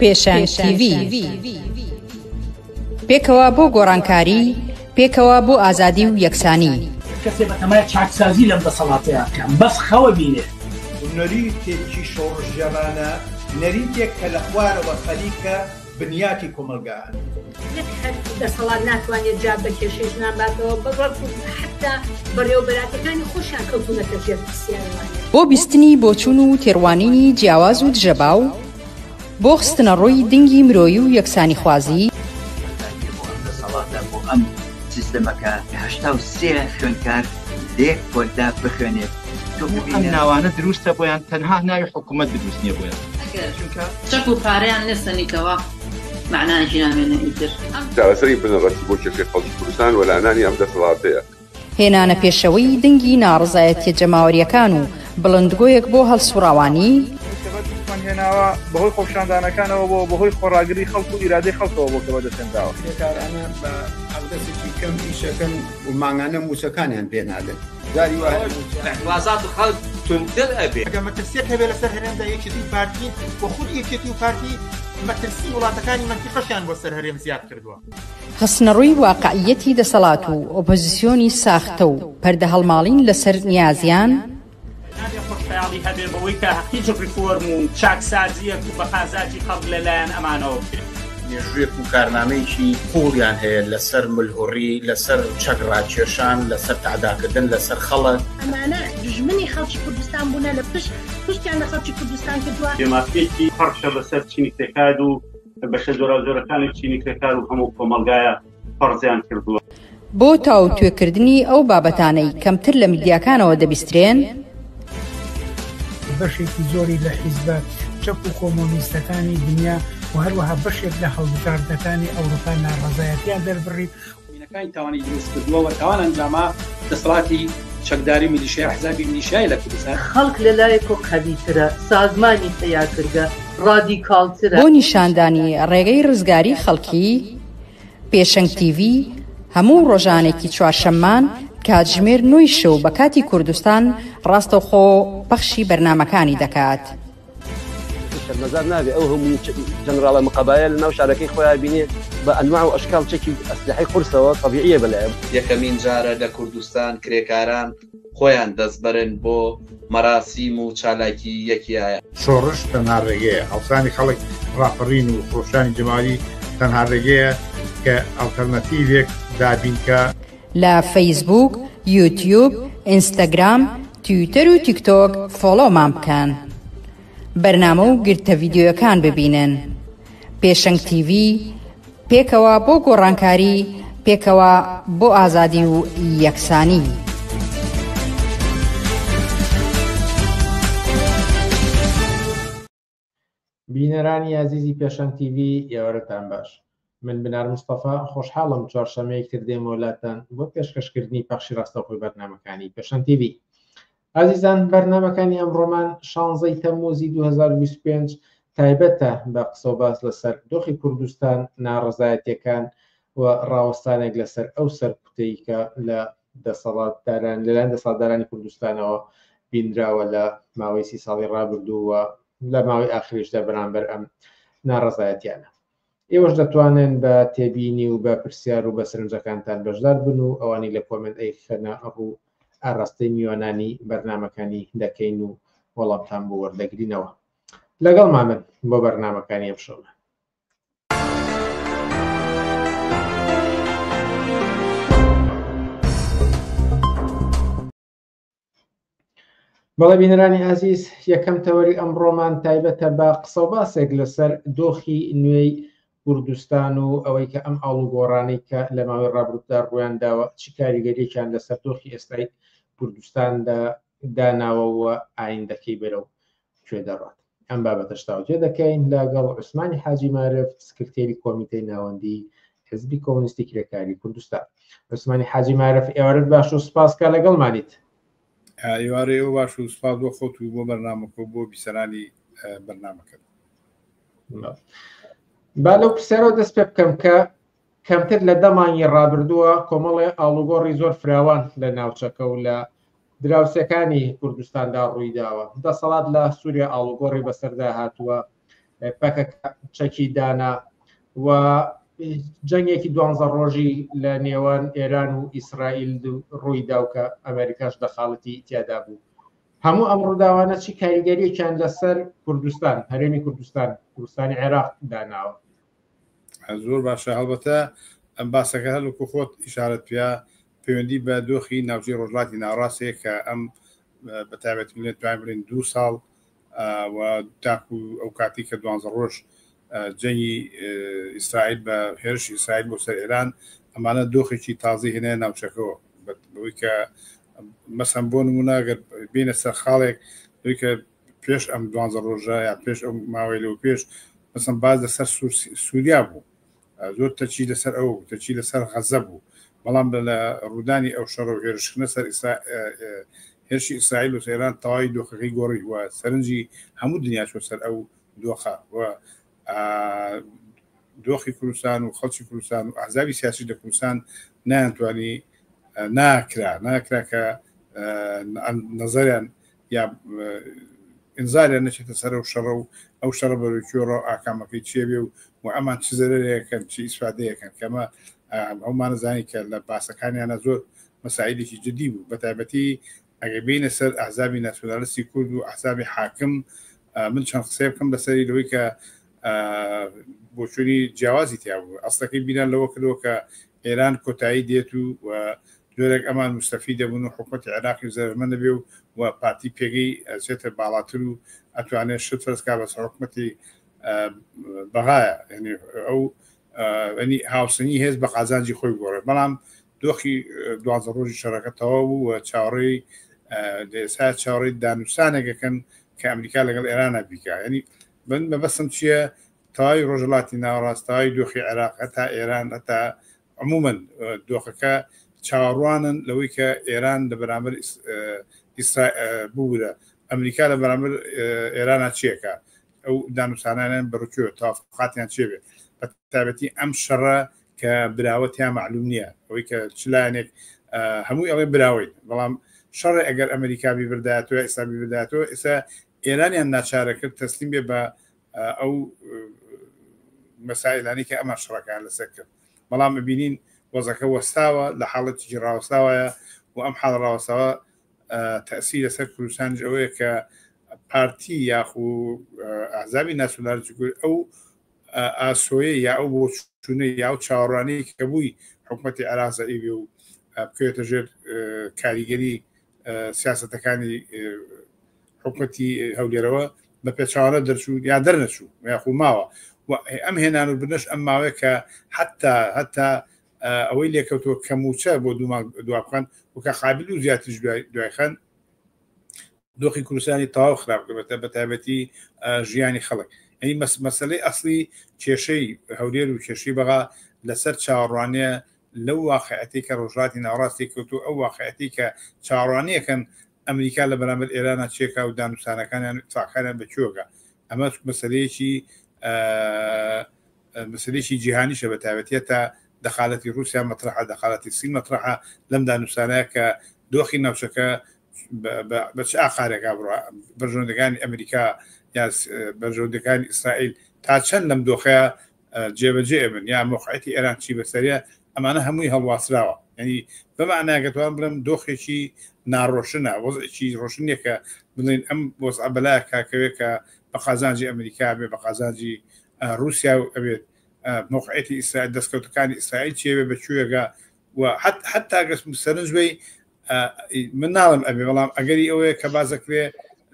پێشەنگ تیڤی. پێکەوە بۆ گۆڕانکاری، پێکەوە بۆ ئازادی و یەکسانی. کەسێ بەتەمای چاکسازی لەم دەسەڵاتەیا بکا بەس خەوە بینێ. نەریتێکی شۆڕشگێڕانە، نەریتێک کە لە خوارەوە خەریکە بنیاتی کۆمەڵگا ئەنێت. نەک هەر دەسەڵات ناتوانێت جواب بە کێشەی ژنان باتەوە، بەڵکو حەتتا بەڕێوەبەراتەکانی خۆشیان کەوتوونەتە ژێر پرسیارەوانێ. بۆ بیستنی بۆچوون و تێڕوانینی جیاواز و دژەباو، بۆ خستنەڕووی دنگی مرۆیی و یەکسانیخوازی. بەتایبەتی بۆ ئەم دەسەڵاتە، بۆ ئەم سیستەمە کە 83 خوێندکار لە یەک پۆلدا بخوێنێت، تۆ ئەم ببینە. ناوانە دروستە بۆیان تەنها ناوی حکومەت دروست نیە بۆیان. ئەگەر چونکە. چەک و پارەیان نەسەنیتەوە مەعنایەکی نامێنێ ئیتر. چارەسەری بنەڕەتی بۆ کێشەی خەڵکی کوردستان وەلانانی ئەم دەسەڵاتەیە. هێنانە پێشەوەی دەنگی ناڕەزایەتیە جەماوەریەکان و بڵندگۆیەک بۆ هەڵسوڕاوانی. ئەوەی کە بەدەستمان هێناوە بەهۆی خۆپیشاندانەکانەوە بووە و بەهۆی خۆڕاگری خەڵک و ئیرادەی خەڵکەوە بووە کە بەدەستهێنراوە. کرێکارانە بە حەقدەستێکی کەم ئیشەکەن و مانگانە مووچەکانیان پێ نادەن. جاری وا هەیە مووچە. ئیعترازات خەڵک توندتر ئەبێ. ئەگەر مەترسیەک هەبێ لەسەر هەرێمدا یەکێتی و پارتین و خودی یەکێتی و پارتی مەترسی وڵاتەکانی مەنتیقەشیان بۆ سەر هەرێم زیاد کردووە. خستنەڕووی واقعییەتی دەسەڵات و ئۆپۆزیسیۆنی ساختە و پەردەهەڵماڵین لەسەر نیازیان. نابێ خۆشخەیاڵی هەبێ بەوەی کە هیچ ڕیفۆرم و چاکسازییەک و بە قازاجی خەڵک لە لایەن ئەمانەوە بکرێ. مێژوویەک و کارنامەیەکی قووڵیان هەیە لەسەر ملهوڕی، لەسەر چەک ڕاکێشان، لەسەر تەعداکردن لەسەر خەڵک. ئەمانە دوژمنی خەڵکی کوردستان بوونە لە پشت پشتیان لە خەڵکی کوردستان کردووە. بێمافییەکی پڕشە بەسەر چینی کرێکار و بەشە جۆراوجۆرەکانی چینی کرێکار و هەموو کۆمەڵگایە فەرزیان کردووە. بۆ تاوتوێکردنی ئەو بابەتانەی کەمتر لە میدیاکانەوە دەبیسترێن. بەشێکی زۆری لە حیزبە چەپ و کۆمۆنیستەکانی دنیا و هەروەها بەشێک لە هەڵبژاردنەکانی ئەوروپا ناڕەزایەتیان دەربڕی. مینەکانی تاوانی دروست کردووە و تاوان ئەنجاما دەسەڵاتی چەکداری میلیشیا ئەحزابی میلیشیای لە کوردستان. خەڵک لە لایەکۆ قەویترە، سازمانی پەیا کردگە، ڕادیکاڵترە. بۆ نیشاندانی ڕێگەی ڕزگاری خەڵکی، پێشەنگ تیڤی هەموو ڕۆژانێکی چوارشەممان کاتژمێر نۆی شەو بە کاتی کوردستان ڕاستەوخۆ پەخشی بەرنامەکانی دەکات. شەرمەزار نابێ ئەو هەموو جەنراڵە مقەبایە لە ناو شارەکەی خۆیا بینێ بە ئەنواع و ئەشکاڵ چەکی ئەسلحەی قورسەوە تەبیعیە بەلایەوە. یەکەمین جارە لە کوردستان کرێکاران خۆیان دەستبەرن بۆ مەراسیم و چالاکی یەکیایە. شۆڕش تەنها ڕێگەیە، هەڵسانی خەڵک، ڕاپەڕین و خرۆشانی جەماوەری تەنها ڕێگەیە کە ئەڵتەرناتیڤێک دابینکا. لە فەیسبووک، یوتیوب، ئینستاگرام، تویتەر و تیکتۆک فۆڵۆمان بکەن. بەرنامە و گرتە ڤیدیۆیەکان ببینن. پێشەنگ تیڤی، پێکەوە بۆ گۆڕانکاری، پێکەوە بۆ ئازادی و یەکسانی. بینەرانی ئازیزی پێشەنگ تیڤی ئێوارەتان باش من بنار مستەفا خۆشحاڵم چوارشەمەیەک تر دێمەوە لاتان بۆ پێشکەشکردنی پەخشی ڕاستەوخۆی بەرنامەکانی پێشەنگ تیڤی ئازیزان بەرنامەکانی ئەمڕۆمان شانزەی تەمموزی 2025 تایبەتە بە قسە و باس لەسەر دۆخی کوردستان ناڕەزایەتیەکان و ڕاوەستانێک لەسەر ئەو سەرکوتەی کە لە دەسەڵاتداران لەلایەن دەسەڵاتدارانی کوردستانەوە بینراوە لە ماوەی سی ساڵی ڕابردوو و لە ماوەی ئاخریشدا بەرامبەر ئەم ناڕەزایەتیانە. ئێوەش دەتوانن بە تێبینی و بە پرسیار و بە سەرنجەکانتان بەشدار بن و ئەوانی لە کۆمێنت ئەیخەنە ڕوو ئاراستەی میوانانی بەرنامەکانی دەکەین و وەڵامتان بۆ وەردەگرینەوە. لەگەڵمان بن بۆ بەرنامەکانی ئەمشەومان. بەڵێ بینەرانی ئازیز یەکەم تەوەری ئەمڕۆمان تایبەتە بە قسە و باسێک لەسەر دۆخی نوێی کوردستان و ئەوەی کە ئەم ئاڵوگۆڕانەی کە لە ماوەی ڕابردوودا ڕوویان داوە چ کاریگەریەکیان لەسەر دۆخی ئێستای کوردستاندا داناوە و ئایندەکەی بەرەو کوێ دەڕات. ئەم بابەتەش تاوتوێ دەکەین لەگەڵ عوسمانی حاجی مارف سکرتێری کۆمیتەی ناوەندی حزبی کۆمۆنیستی کرێکاری کوردستان. عوسمانی حاجی مارف ئێوارەت باش و سپاس کە لەگەڵمانیت. ئێوارەی ئێوە باش و سپاس بۆ خۆت و بۆ بەرنامەکە و بۆ بیسەرانی بەرنامەکەت. با لەو پرسیارەوە دەست پێ بکەم کە کەمتر لە دە مانگی ڕابردووە کۆمەڵێ ئاڵوگۆڕی زۆر فراوان لە ناوچەکە و لە دراوسێکانی کوردستاندا ڕوویداوە. دەسەڵات لە سووریا ئاڵوگۆڕی بەسەردا هاتووە. پەکەکە چەکی دانا و جەنگێکی دوانزە ڕۆژی لە نێوان ئێران و ئیسرائیل ڕوویدا و کە ئەمریکاش دەخاڵەتی تیادا بوو. هەموو ئەم ڕووداوانە چی کاریگەریەکیان لەسەر کوردستان، هەرێمی کوردستان، کوردستانی عێراق داناوە؟ زۆر باشە هەڵبەتە ئەم باسەکە هەر وەکو خۆت ئیشارەت پیا پەیوەندی بە دۆخی ناوچەی ڕۆژهەڵاتی ناوەڕاست هەیە کە ئەم بە تایبەتی بڵێن توانین بڵێن دوو ساڵ و تاکو ئەو کاتی کە دوانزە ڕۆژ جەنگی ئیسرائیل بە هێرشی ئیسرائیل بۆ سەر ئێران ئەمانە دۆخێکی تازەی هێنایە ناوچەکەوە بەوەی کە مەسەن بۆ نمونە گەر بینە سەر خاڵێک لەوەی کە پێش ئەم دوانزە ڕۆژە یا پێش ئەو ماوەی لەوە پێش مەسەن باز لەسەر سووریا بوو زۆر تەچی لەسەر ئەو تەچی لەسەر غەزە بوو بەڵام لە ڕوودانی ئەو شەڕ و هێرشکردنە سەر هێرشی ئیسرائیل و ئێران تەواوی دۆخەکەی گۆڕی و سەرنجی هەموو دنیا چوە سەر ئەو دۆخە و دۆخی کوردستان و خەڵکی کوردستان و ئەحزابی سیاسی لە کوردستان نایانتوانی ناکرا ناکرا کە نەزەریان یا ئینزاریان نەچێتە سەر ئەو شەڕە و ئەو شەڕە بەرەو کوێ ڕۆ ئاکامەکەی چێ بێ و و ئەمان چ زەرەرێکن چ ئیسفادەیەکەن کەمە ئەومانە زانی کە لە باسەکانیانە زۆر مەسائیلێکی جدی بوو بە تایبەتی ئەگەر بینە سەر ئەحزابی ناسیۆنالیستی کورد و ئەحزابی حاکم من چەند قسەیە بکەم لەسەری لەوەی کە بۆچوونی جیاوازی تیا بوو ئەسڵەکەی بیران لەوە کردەوە کە ئێران کۆتایی دێت و جۆرێک ئەمان موستەفید دەبوون و حکومەتی عێراقی زەرەرمەند دەبێ و و پارتی پێگەی ئەچێتە باڵاتر و ئەتوانێت شت فەرز کا بەسەر حکومەتی بەغایە یعنی ئەو ینی هاوسەنگی هێز بە قازانجی خۆی گۆڕێ بەڵام دۆخی دوازدە ڕۆژی شەڕەکە تەواو بوو و چاوەڕێی ئێستا چاوەڕێی دانوسانێکەکەن کە ئەمریکا لەگەڵ ئێرانە بیکا ینی من مەبەستم چییە تەواوی ڕۆژهەڵاتی ناوەڕاست تەواوی دۆخی عێراق هەتا ئێران هەتا عموما دۆخەکە چاوەڕوانن لەوەی کە ئێران لە بەرامبەر ببورە ئەمریکا لە بەرامبەر ئێرانە چیەکە ئەو دانوسانانیان بەڕکوێ تافقاتیان چێ بێت بە تایبەتی ئەم شەڕە کە براوە تیا معلوم نییە ئەوەی کە چ لایەنێک هەمووی ئەڵێ براوەین بەڵام شەڕێ ئەگەر ئەمریکا بیبردایەتەوە ئێستا بیبردایەتەوە ئێستا ئێرانیان ناچارە کرد تەسلیم بێ بە ئەو مەسائلانی کە ئەمان شەڕەکان لەسەر کرد بەڵام ببینین وەزەکە وەستاوە لە حاڵەتێکی ڕاوەستاوایە و ئەم حاڵ ڕاوەستاوە تەسی لەسەر کوردستانیش ئەوەیە کە پارتی یاخو ئەحزابی ناسیۆنالیستی کورد ئەو ئاسۆیە یا ئەو بۆچوونە یا ئەو چاوەڕوانەی کە بووی حکوومەتی عێراق زەعیف بێ و بکەوێتە ژێر کاریگەری سیاسەتەکانی حکوومەتی هەولێرەوە بە پێچوانە دەرچوو یا دەرنەچوو یاخو ماوە و ئەم هێنان و بنەش ئەم ماوەیە کە حتا هەتا ئەوەی لێکەوتووە کە مووچە بۆ دوو مانگ دوابخەن و کە قابل و زیاتریش دوایخەن دۆخی کوردستانی تەواو خراپ کرد بە تایبەتی ژیانی خەڵک ئەی مەسلەی ئەسلی کێشەی هەولێر و کێشەی بەغا لەسەر چاوەڕوانیە لەو واقعەتی کە ڕۆژهەڵاتی ناوەڕاستی کەوتو ئەو واقعەتی کە چاوەڕوانیەکەن ئەمریکا لە بەرامبەر ئێرانە چێکا و دانوسانەکانیان ئیتفاقەکانیان بە کوێگا ئەمە مەسلەیەکی مەسەلەیەکی جیهانیشە بە تایبەتی تا دەخالەتی ڕووسیا مەترەحە، دەخالەتی سین مەترەحە لەم دانوسانەیە کە دۆخی ناوچەکە بە چ ئاقارێکا بڕوا، بەرژەوەندەکانی ئەمریکا یا بەرژەوەندەکانی ئیسرائیل تا چەند لەم دۆخەیە جێبەجێ ئەبن یا مەوقعیەتی ئێران چی بەسەریە، ئەمانە هەمووی هەڵواسراوە. یعنی بەمانایەک دەتوانم بڵێم دۆخێکی ناڕۆشنە، وەزعێکی ڕۆشن نییە کە بڵێین ئەم وەزعە بەلایەک کاکەوێ کە بە قازانجی ئەمریکا بێ، بە قازانجی ڕووسیا و ئەوێت مەوقعیەتی ئیسرائیل دەستکەوتەکانی ئیسرائیل چیە بە کوێگا و حتا گەس سەرنج بی من ناڵم ئەبێ بەڵام ئەگەری ئەوەیە کە بازەکرێ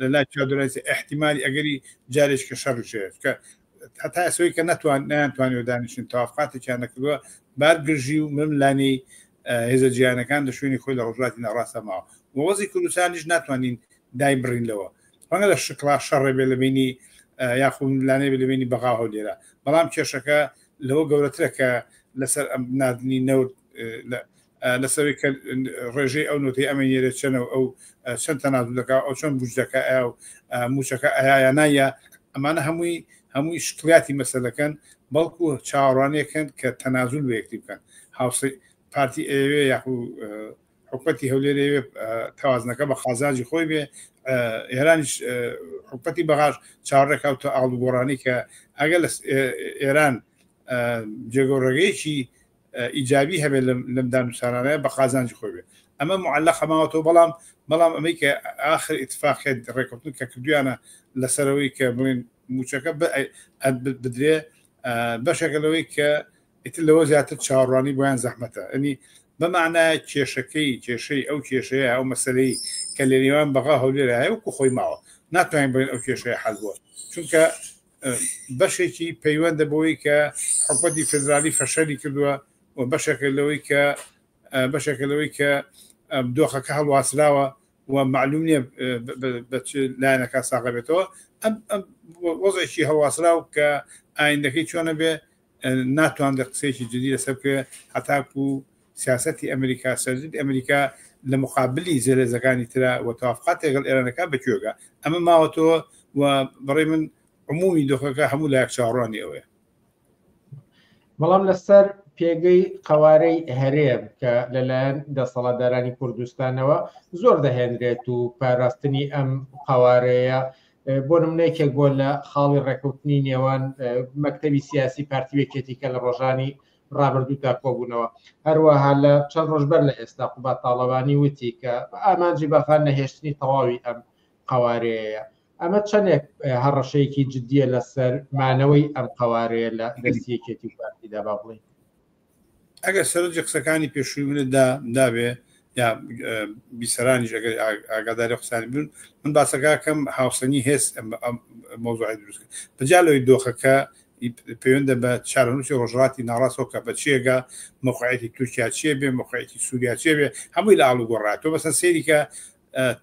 لە لای چاودێرانی احتیمالی ئەگەری جارێک کە شەڕ شێت کە هەتا ئەسەوەی کە نەتوان نەیانتوانی و دانیشن تەوافقاتێکیان نەکردووە بار گرژی و ململانێی هێزە جیهانەکان لە شوێنی خۆی لە ڕۆژهەڵاتی ناوەڕاستدا ماوە و وەزی کوردستانیش ناتوانین دایبڕین لەوە ڕەنگە لە شکڵا شەڕێ بێ لە بینی یاخود ململانێ بێ لە بینی بەغا و هەولێرا بەڵام کێشەکە لەوە گەورەترە کە لەسەر ئەم ناردنی نەوت لەسەروی کە ڕێژەی ئەو نۆتەی ئەمە نێرێت چەنە و ئەو چەند تەنازول دەکا ئەو چەند بوجدەکە ئەیا و موچەکە ئەیا یا نایە ئەمانە هەمووی هەمووی شکڵیاتی مەسەلەکەن بەڵکو چاوەڕوانیەکەن کە تەنازول بە یەکتری بکەن هاوسەی پارتی ئەیەوێ یاخو حکومەتی هەولێر تەوازنەکە بە قازانجی خۆی بێ ئێرانیش حکومەتی بەغاش چاوەڕێکاوتە ئاڵوگۆڕانی کە ئەگەر لە ئێران جێگۆڕێگەیەکی ئیجابی هەبێت لەم دانوسانانە بە قازانجی خۆی بێت ئەمە معلق ماوەتەوە بەڵام بەڵام ئەمەی کە ئاخر ئیتفاقیت ڕێککەوتن کە کردویانە لەسەرەوەی کە بڵێن موچەکە بدرێ بەشێکە لەوەی کە ئیتر لەوە زیاتر چاوەڕوانی بۆیان زەحمەتە ئەنی بەمانە کێشەکەی کێشەی ئەو کێشەیە ئەو مەسلەی کە لە نێوان بەغا هەولێر هەیە وەکو خۆی ماوە ناتوانین بڵێن ئەو کێشەیە حەل بووە چونکە بەشێکی پەیوەندە بەوەی کە حکومەتی فدرالی فەشەلی کردووە و بەشێکە لەوەی کە بەشێکە لەوەی کە دۆخەکە هەڵواسراوە و معلوم نییە بە چ لایەنەکە ساغە بێتەوە ئەم وەزعێکی هەڵواسراو کە ئایندەکەی چۆنە بێ ناتوانرێت قسەیەکی جدی لەسەر بکرێت هەتاکو سیاسەتی ئەمریکا سەرجد ئەمریکا لە مقابلی زێلێزەکانی ترا و توافقات لەگەڵ ئێرانەکە بەکوێگە ئەمە ماوەتەوە و بەڕێ من عمومی دۆخەکە هەموو لایەک چاوەڕوانی ئەوەیە. بەڵام لەسەر پێگەی قەوارەی هەرێم کە لەلایەن دەسەڵاتدارانی کوردستانەوە زۆر دەهێنرێت و پاراستنی ئەم قەوارەیە بۆ نمونە یەکێک بووە لە خاڵی ڕێککەوتنی نێوان مەکتەبی سیاسی پارتی و یەکێتی کە لە ڕۆژانی ڕابردوودا کۆبوونەوە. هەروەها لە چەند ڕۆژ بەر لە ئێستا قوباد تاڵەبانی وتی کە ئامانجی بەغا نەهێشتنی تەواوی ئەم قەوارەیەیە. ئەمە چەندێک هەڕەشەیەکی جدیە لەسەر مانەوەی ئەم قەوارەیە لە دەستی یەکێتی و پارتیدا با بڵێین؟ ئەگەر سەرنجی قسەکانی پێشووی منت دا دابێ یا بیسەرانیش ئەگەر ئاگاداری قسانی بن من باسەکەکەم هاوسەنگی هێز مۆزوعی دروست کرد بەجا لەوەی دۆخەکە پەیوەندە بە چارەنووسی ڕۆژهەڵاتی ناوەڕاستەوە کە بە چیەگا مەوقعیەتی تورکیا چیە بێ مەوقعیەتی سووریا چیە بێ هەمووی لە ئاڵوگۆڕا تۆ بەسەر سەیری کە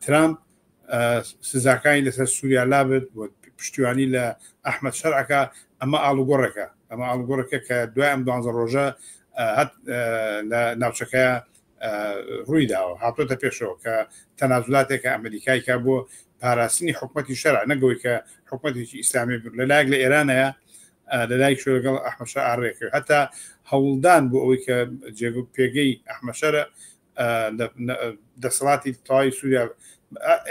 ترامپ سزاکانی لەسەر سووریا لابرد و پشتیوانی لە ئەحمەد شەرعەکە ئەمە ئاڵوگۆڕێکە ئەمە ئاڵوگۆڕێکە کە دوای ئەم دوانزە ڕۆژە هەت لە ناوچەکەیە ڕووی داوە هاتۆتە پێشەوە کە تەنازولاتێکە ئەمریکای کە بۆ پاراستنی حکوومەتی شەرع نەگەوەی کە حکوومەتێکی ئیسلامی بوو لەلایەک لە ئێرانەیە لەلای شۆ لەگەڵ ئەحمەد شا ئاڕێکە هەتا هەوڵدان بۆ ئەوەی کە جێگە پێگەی ئەحمەد شەرع دەسەڵاتی تەواوی سووریا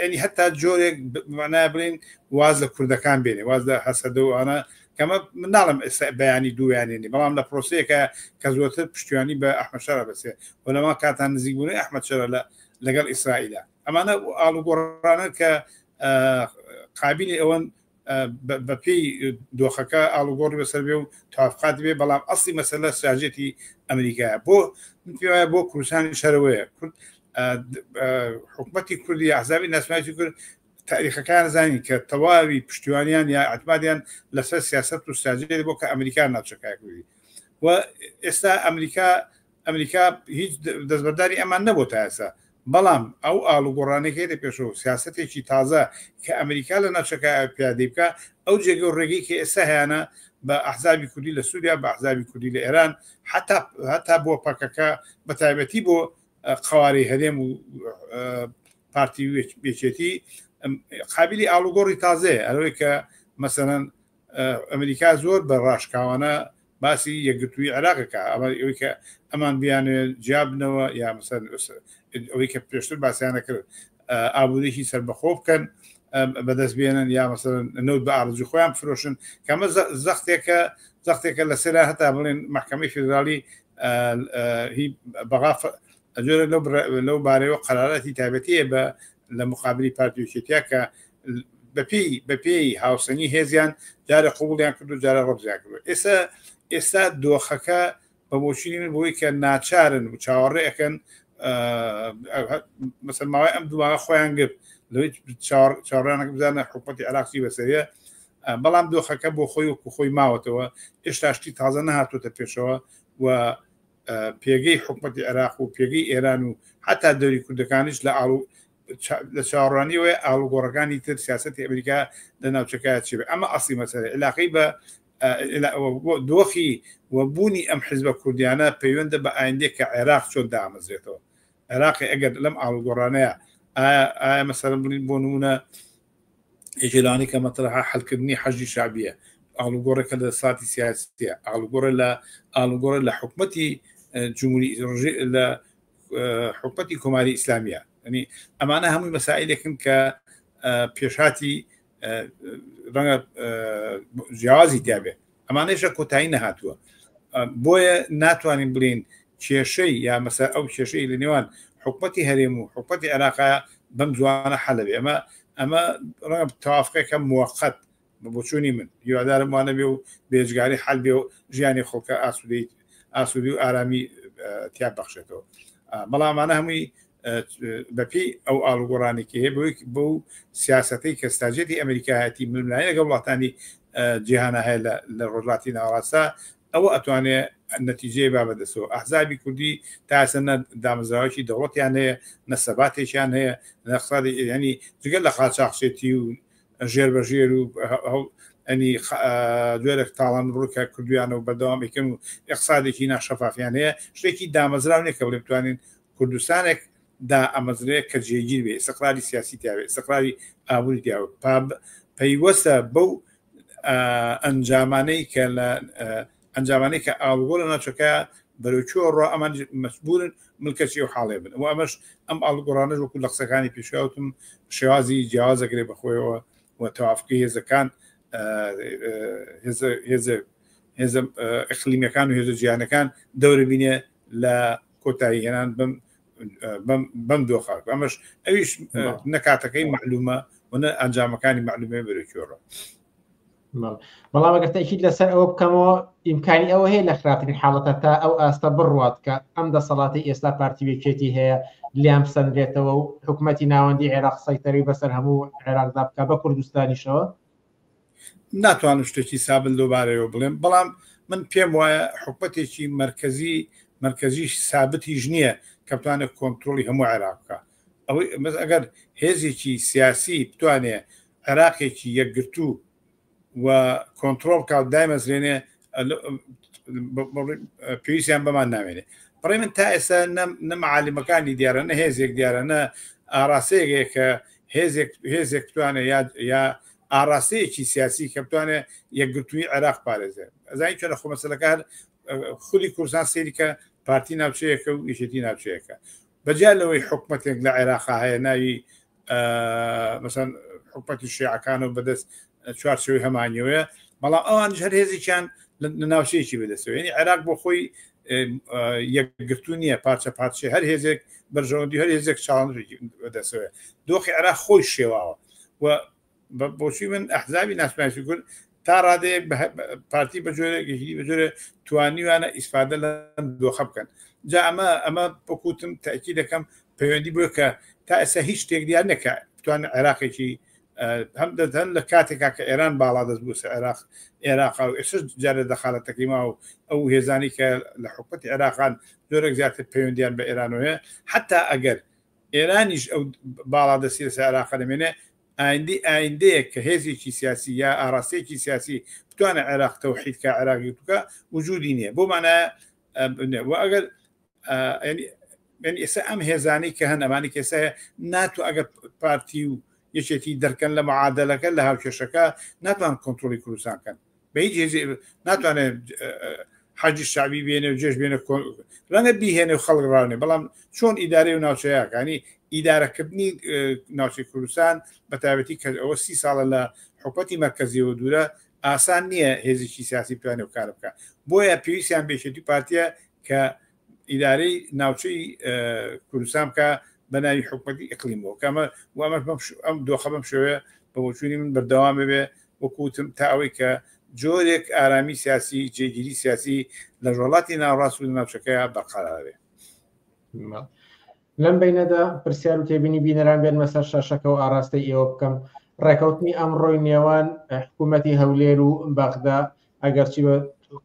ینی هەتا جۆرێک معنای بڵین واز لە کوردەکان بێنێ واز لە هەسەدە و ئەوانە کەمە من ناڵم ئێستا بەیانی دوویانێنی بەڵام لە پرۆسەیەکە کە زۆرتر پشتیوانی بە ئەحمەد شەرع بەسێ و لەما کاتان نزیک بوونەوەی ئەحمەد شەرع لە لەگەڵ ئیسرائیلە ئەمانە ئاڵوگۆڕانە کە قابلی ئەوەن بەپێی دۆخەکە ئاڵوگۆڕی بەسەر بێ و توافقات بێ بەڵام ئەسلی مەسەلە ستراتیژیەتی ئەمریکایە بۆ من پێم وایە بۆ کوردستانی شەرەوەیە کورد حکومەتی کوردی ئەحزابی ناسیۆنالیستی کورد تاریخەکان زانین کە تەواوی پشتیوانیان یا اعتمادیان لەسەر سیاست و ستراتیژیەتی بۆ کە ئەمریکا ناوچەکە کوردی و ئێستا ئەمریکا ئەمریکا هیچ دەستبەرداری ئەمان نەبوو تا ئێستا بەڵام ئەو ئاڵوگۆڕانەی کە یەتە پێشەوە سیاسەتێکی تازە کە ئەمریکا لە ناوچەکە پیادەی بکا ئەو جێگە و ڕێگەی کە ئێستا هەیانە بە ئەحزابی کوردی لە سووریا بە ئەحزابی کوردی لە ئێران حتا هەتا بۆ پەکەکە بە تایبەتی بۆ قەوارەی هەرێم و پارتی و یەکێتی قابلی ئاڵوگۆڕی تازەیە ئەوەی کە مەسەلەن ئەمریکا زۆر بە ڕاشکاوانە باسی یەکگرتووی عێراقەکە ئەمە ئەوەی کە ئەمان بیانوێ جیابنەوە یا مەسەن ئەوەی کە پێشتر باسییانە کرد ئابووریی سەربەخۆ بکەن بەدەست بێنن یا مەسەن نەوت بە ئارزوی خۆیان فرۆشن کەمە زەختێکە زەختێکە لەسەر هەتا بڵێن محکمەی فیدراڵی هی بەغا جۆرە لەو بارەیەوە قەراراتی تایبەتیە بە لە مقابلی پارتی یەکێتیا کە بەپێی بەپێی هاوسەنگی هێزیان جارە قوبڵیان کرد و جارە ڕەبزیان کرد ئێستا ئێستا دۆخەکە بە بۆچینی من بۆی کە ناچارن و چاوەڕێ ئەەکەن مەسەر ماوەی ئەم دوواە خۆیان گرت لەوەی چاوەڕانەکە بزانە حکوومەتی عراقی بەسەریە بەڵام دۆخەکە بۆ خۆی وەکو خۆی ماوەتەوە ئێشتا شتی تازە نەهاتوتە پێشەوە و پێگەی حکومەتی عێراق و پێگەی ئێران و حتا دەوری کوردەکانیش لە ئاڵ لە چاوەڕوانیەوەی ئاڵوگۆڕەکانی تر سیاستی ئەمریکا لە ناوچەکە چی بێ ئەمە ئەسلی مەسەلە علاقەی بە دۆخی و بوونی ئەم حزبە کوردیانە پەیوەندە بە ئایندێک کە عێراق چۆن دامەزرێتەوە عێراقی ئەگەر لەم ئاڵوگۆڕانەیە ئایا ئایا مەسەلەن بڵین بۆ نمونە یەکێ لەوانەی کە مەترەحە حەلکردنی حەشدی شەعبیە ئاڵوگۆڕێکە لە دەسەڵاتی سیاسیە ئاڵوگۆڕە لە ئاڵوگۆڕە لە حکومەتی جمهوری لە حکومەتی کۆماری ئیسلامیە ینی ئەمانە هەمووی مەسائلێکن کە پێشهاتی ڕەنگە جیاوازی تیاابێ ئەمانەیشە کۆتایی نەهاتووە بۆیە ناتوانین بڵین کێشەی یا مەسە ئەو کێشەی لە نێوان حکومەتی هەرێم و حکومەتی عێراقا بەم زوانە حەلەبێ ئەمە ئەمە ڕەنگە تەوافقێکە موقت بە بۆچوونی من هیوادارم وانە بێ و بێجگاری حەل بێ و ژیانی خەڵکە ئاسوودەی ئاسوودی و ئارامی تیا بەخشێتەوە بەڵام ئەمانە هەمووی بەپێی ئەو ئاڵوگۆڕانێکی هەیە بۆی بەو سیاسەتەی کە ستاجێتی ئەمریکایەتی ململانێ لەگەڵ وڵاتانی جیهانە هەیە لە ڕۆژهەڵاتی ناوەڕاستە ئەوە ئەتوانێ نەتیجەی با بەدەستەوە ئەحزابی کوردی تا ئێستا نە دامەزراوەکی دەوڵەتیان هەیە نە سەباتێکیان هەیە نە اقتصادی ینی جگە لە قاچاخچێتی و ژێر بە ژێر و ئەنی جۆرێک تاڵان بڕکە کردویانە و بەردەوام ئەیکەن و اقتصادێکی ناشەفافیان هەیە شتێکی دامەزراو نییە کە بڵێ بتوانین کوردستانێک دا ئەمەزرێ کە جێگیر بێ ئیستقراری سیاسی تیاێ ئیستقراری ئابووری تیاوە پەیوەستە بەو ئەنجامانەی کە لە ئەنجامانەی کە ئاڵوگۆ لە ناوچەکە بەرەو کوێ ڕۆ ئەمان مەجبورن ملکەچی ئەو حاڵێ بن و ئەمەش ئەم ئاڵوگۆڕانەش وەکو لە قسەکانی پێشاوتم شێوازی جیاواز دەگرێت بەخۆیەوە و تەوافقی هێزەکان هێزە هێزە هێزە ئەقلیمیەکان و هێزە جیهانەکان دەورە بینێ لە کۆتایی هێنان بەم بەم دۆخە ئەمەش ئەویش نەکاتەکەی معلومە و نە ئەنجامەکانی معلومە بەرەو کوێ ڕۆ بەڵام ئەگەر تەئکید لەسەر ئەوە بکەمەوە ئیمکانی ئەوە هەیە لە خراپترین حاڵەتە تا ئەو ئاستە بڕوات کە ئەم دەسەڵاتی ئێستا پارتی وێکێتی هەیە لیان بسەنرێتەوە و حکوومەتی ناوەندی عێراق سەیتەری بەسەر هەموو عێراقدا بکە بە کوردستانیشەوە ناتوانم شتێکی سابل لەوبارەیەوە بڵێم بەڵام من پێم وایە حکومەتێکی مرکزی مرکزیش سابتیش نییە کە بتوانێت کۆنتترۆلی هەموو عێراق بکە ئەوەی ئەگەر هێزێکی سیاسی بتوانێت عێراقێکی یەکگرتوو و کۆنتترۆل کا و دایمەزرێنێ پێویستیان بەمان نامێنێ بەڕێ من تا ئێستا نە معالمەکانی دیارە نە هێزێک دیارە نە ئاراستەیەک کە هێزێک هێزێک بتوانێت یا یا ئاراستەیەکی سیاسی کە بتوانێت یەکگرتووی عێراق پارێزێ ئەزانی چۆنە خۆ مەسەلەکە هەر خودی کوردستان سەیری کە پارتی ناوچەیەکە و یەکێتی ناوچەیەکە بەجیا لەوەی حکومەتێک لە عێراقا هەیە ناوی مەسەن حکومەتی شیعەکان و بەدەست چوارچەوەی هەمانیەوەیە بەڵام ئەوانیش هەر هێزێکیان لە ناوچەیەکی بەدەستەوە یعنی عێراق بۆ خۆی یەکگرتوو نییە پارچە پارچە هەر هێزێک بەرژەوەندی هەر هێزێک چاڵنجێکی بەدەستەوەیە دۆخی عێراق خۆی شێواوە و بۆچی من ئەحزابی ناسیۆنالیستی کورد تا ڕادەیەک پارتی بە جۆرێک یەکێتی بە جۆرێک توانیوانە ئیسفادە لەم دۆخە بکەن جا ئەمە ئەمە وەکوتم تاکی دەکەم پەیوەندی بۆ کە تا ئێستا هیچ شتێک دیار نەکە بتوانن عێراقێکی هەم دەدەن لە کاتێکا کە ئێران باڵا دەست بوو عێراق عێراق و ئێستا جارە دەخالەتەکەی ما و ئەو هێزانی کە لە حکومەتی عێراقان زۆرێک زیاتر پەیوەندیان بە ئێرانەوەیە حتا ئەگەر ئێرانیش ئەو باڵا دەستی لەسەر عێراق دەمێنێ ئایندەی ئایندەیەک کە هێزێکی سیاسی یا ئاراستەیەکی سیاسی بتوانێت عێراق تەوحید کا عێراق یەکگرتوو کا وجودی نییە بۆ مانایە و ئەگەر یعنی ئێستا ئەم هێزانەی کە هەن ئەمانی کە ئێستا ناتوو ئەگەر پارتی و یەکێتی دەرکەن لە معادلەکە لە هاوکێشەکە ناتوان کۆنتترۆلی کوردستان کەن بە هیچ هێزی ناتوانێت حەجی شعبی بێنێ و جێش بێنە ڕەنگە بیهێنێ و خەڵک ڕاونێ بەڵام چۆن ئیدارەی و ناوچەیەکانی ئیدارەکردنی ناوچەی کوردستان بە تایبەتی کە ئەوە سی ساڵە لە حکومەتی مرکزیەوە دوورە ئاسان نییە هێزێکی سیاسی بتوانێت و کار بکە بۆیە پێویستیان بێشێتی پارتیە کە ئیدارەی ناوچەی کوردستان بکە بە ناوی حکومەتی ئەقلیمەوە کەمە و ئەمەش ئەم دۆخە بەم شێوەیە بە بۆچوونی من بەردەوام بێ وەکوتم تا ئەوەی کە جۆرێک ئارامی سیاسی جێگیری سیاسی لە ڕۆڵاتی ناوەڕاست و ناوچەکەی بەرقەرار بێ. لەم بینەدا پرسیار و تێبینی بینەران بێنمە سەر شاشەکە و ئاراستەی ئێوە بکەم ڕێکەوتنی ئەمڕۆی نێوان حکوومەتی هەولێر و بەغدا ئەگەرچی بە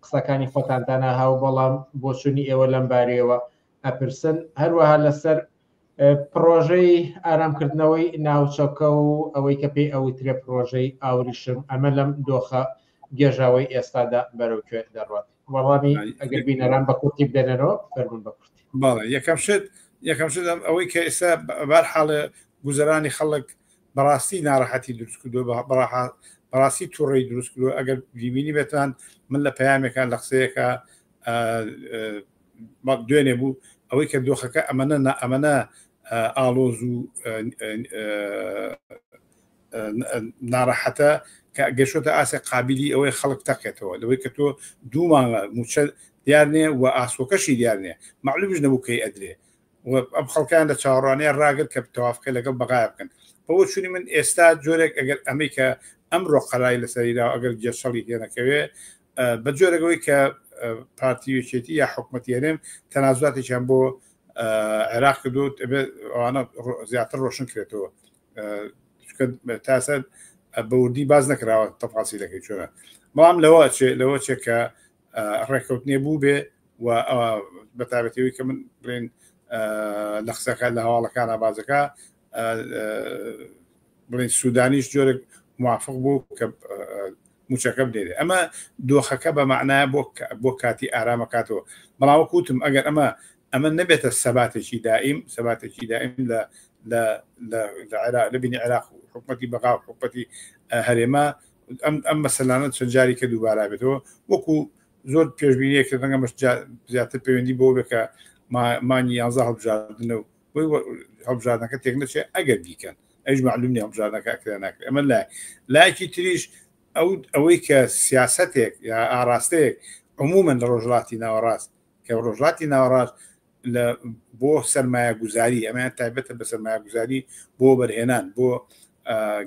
قسەکانی خۆتان داناهاو بەڵام بۆچوونی ئێوە لەم بارەیەوە ئەپرسن هەروەها لەسەر پڕۆژەی ئارامکردنەوەی ناوچەکە و ئەوەی کە پێی ئەوترێ پڕۆژەی ئاوریشم ئەمە لەم دۆخە گێژاوەی ئێستادا بەرەو کوێ دەڕوات وەڵامی ئەگەر بینەران بە کورتی بدەنەوە فەرمونون بە کورتی بەڵێ یەکەم شت یەکەم شت ئەوەی کە ئێستا بار حاڵێ گوزەرانی خەڵک بەڕاستی ناڕەحەتی دروست کردووە بەڕاستی تووڕی دروست کردووە ئەگەر بیبینی بێتان من لە پەیامێکان لە قسەیەکە دوێنێ بوو. ئەوەی کە دۆخەکە ئەمەنە نا ئەمەنە ئاڵۆز و ناڕەحەتە کە گەشتۆتە ئاستی قابلی ئەوەی خەڵک تەقێتەوە لەوەی کە تۆ دوو مانگە موچە دیار نییە و ئاسۆکەشی دیار نییە معلومیش نەبوو کەی ئەدرێ و ئەم خەڵکان لە چاوەڕوانیان ڕاگر کە تەوافقی لەگەڵ بەغایا بکەن بەوە چوونی من ئێستا جۆرێک ئەگەر ئەمەی کە ئەمڕۆ قەرای لەسەریدا ئەگەر گێچەڵی تێنەکەوێ بە جۆرێکەوەی کە پارتی یەکێتی یا حکوومەتی هەرێم تەنازاتێکیان بۆ عێراق کردو ئەوانە زیاتر ڕۆشن کرێتەوە تاسە بەوردی باز نەکراوە تەفاسیلەکەی چۆنە بەڵام لەوە چێ لەوە چێ کە ڕێککەوتنێ بوو بێ و بە تابەتەوەی کە من بڵێن لە قسەکە لە هەواڵەکانە بازەکە بڵێن سوودانیش جۆرێک موافق بوو کە موچەکە بدێنێ ئەمە دۆخەکە بە معنایە بۆ بۆ کاتی ئارامەکاتەوە بەڵام وەکوتم ئەگەر ئەمە ئەمە نەبێتە سەباتێکی دائیم سەباتێکی دائیم لە لە لە عێراق لە بینی عێراق و حکومەتی بەغا و حکومەتی هەرێمە ئەم ئەم مەسەلانە چەند جاری کە دووبارە بێتەوە وەکو زۆر پێشبینیە کردن ئەمەش زیاتر پەیوەندی بۆ بێ کە مانگی یانزە هەڵبژاردنە و بۆی هەڵبژاردنەکە تێک نەچێت ئەگەر بیکەن ئەویش معلوم نیە هەڵبژاردنەکە ئەکرێ ناکرێ ئەمە لای لایەکی تریش ئەو ئەوەی کە سیاسەتێک یا ئاراستەیەک عموما لە ڕۆژهەڵاتی ناوەڕاست کە ڕۆژهەڵاتی ناوەڕاست لە بۆ سەرمایەگوزاری ئەمەیان تایبەتە بە سەرمایەگوزاری بۆ بەرهێنان بۆ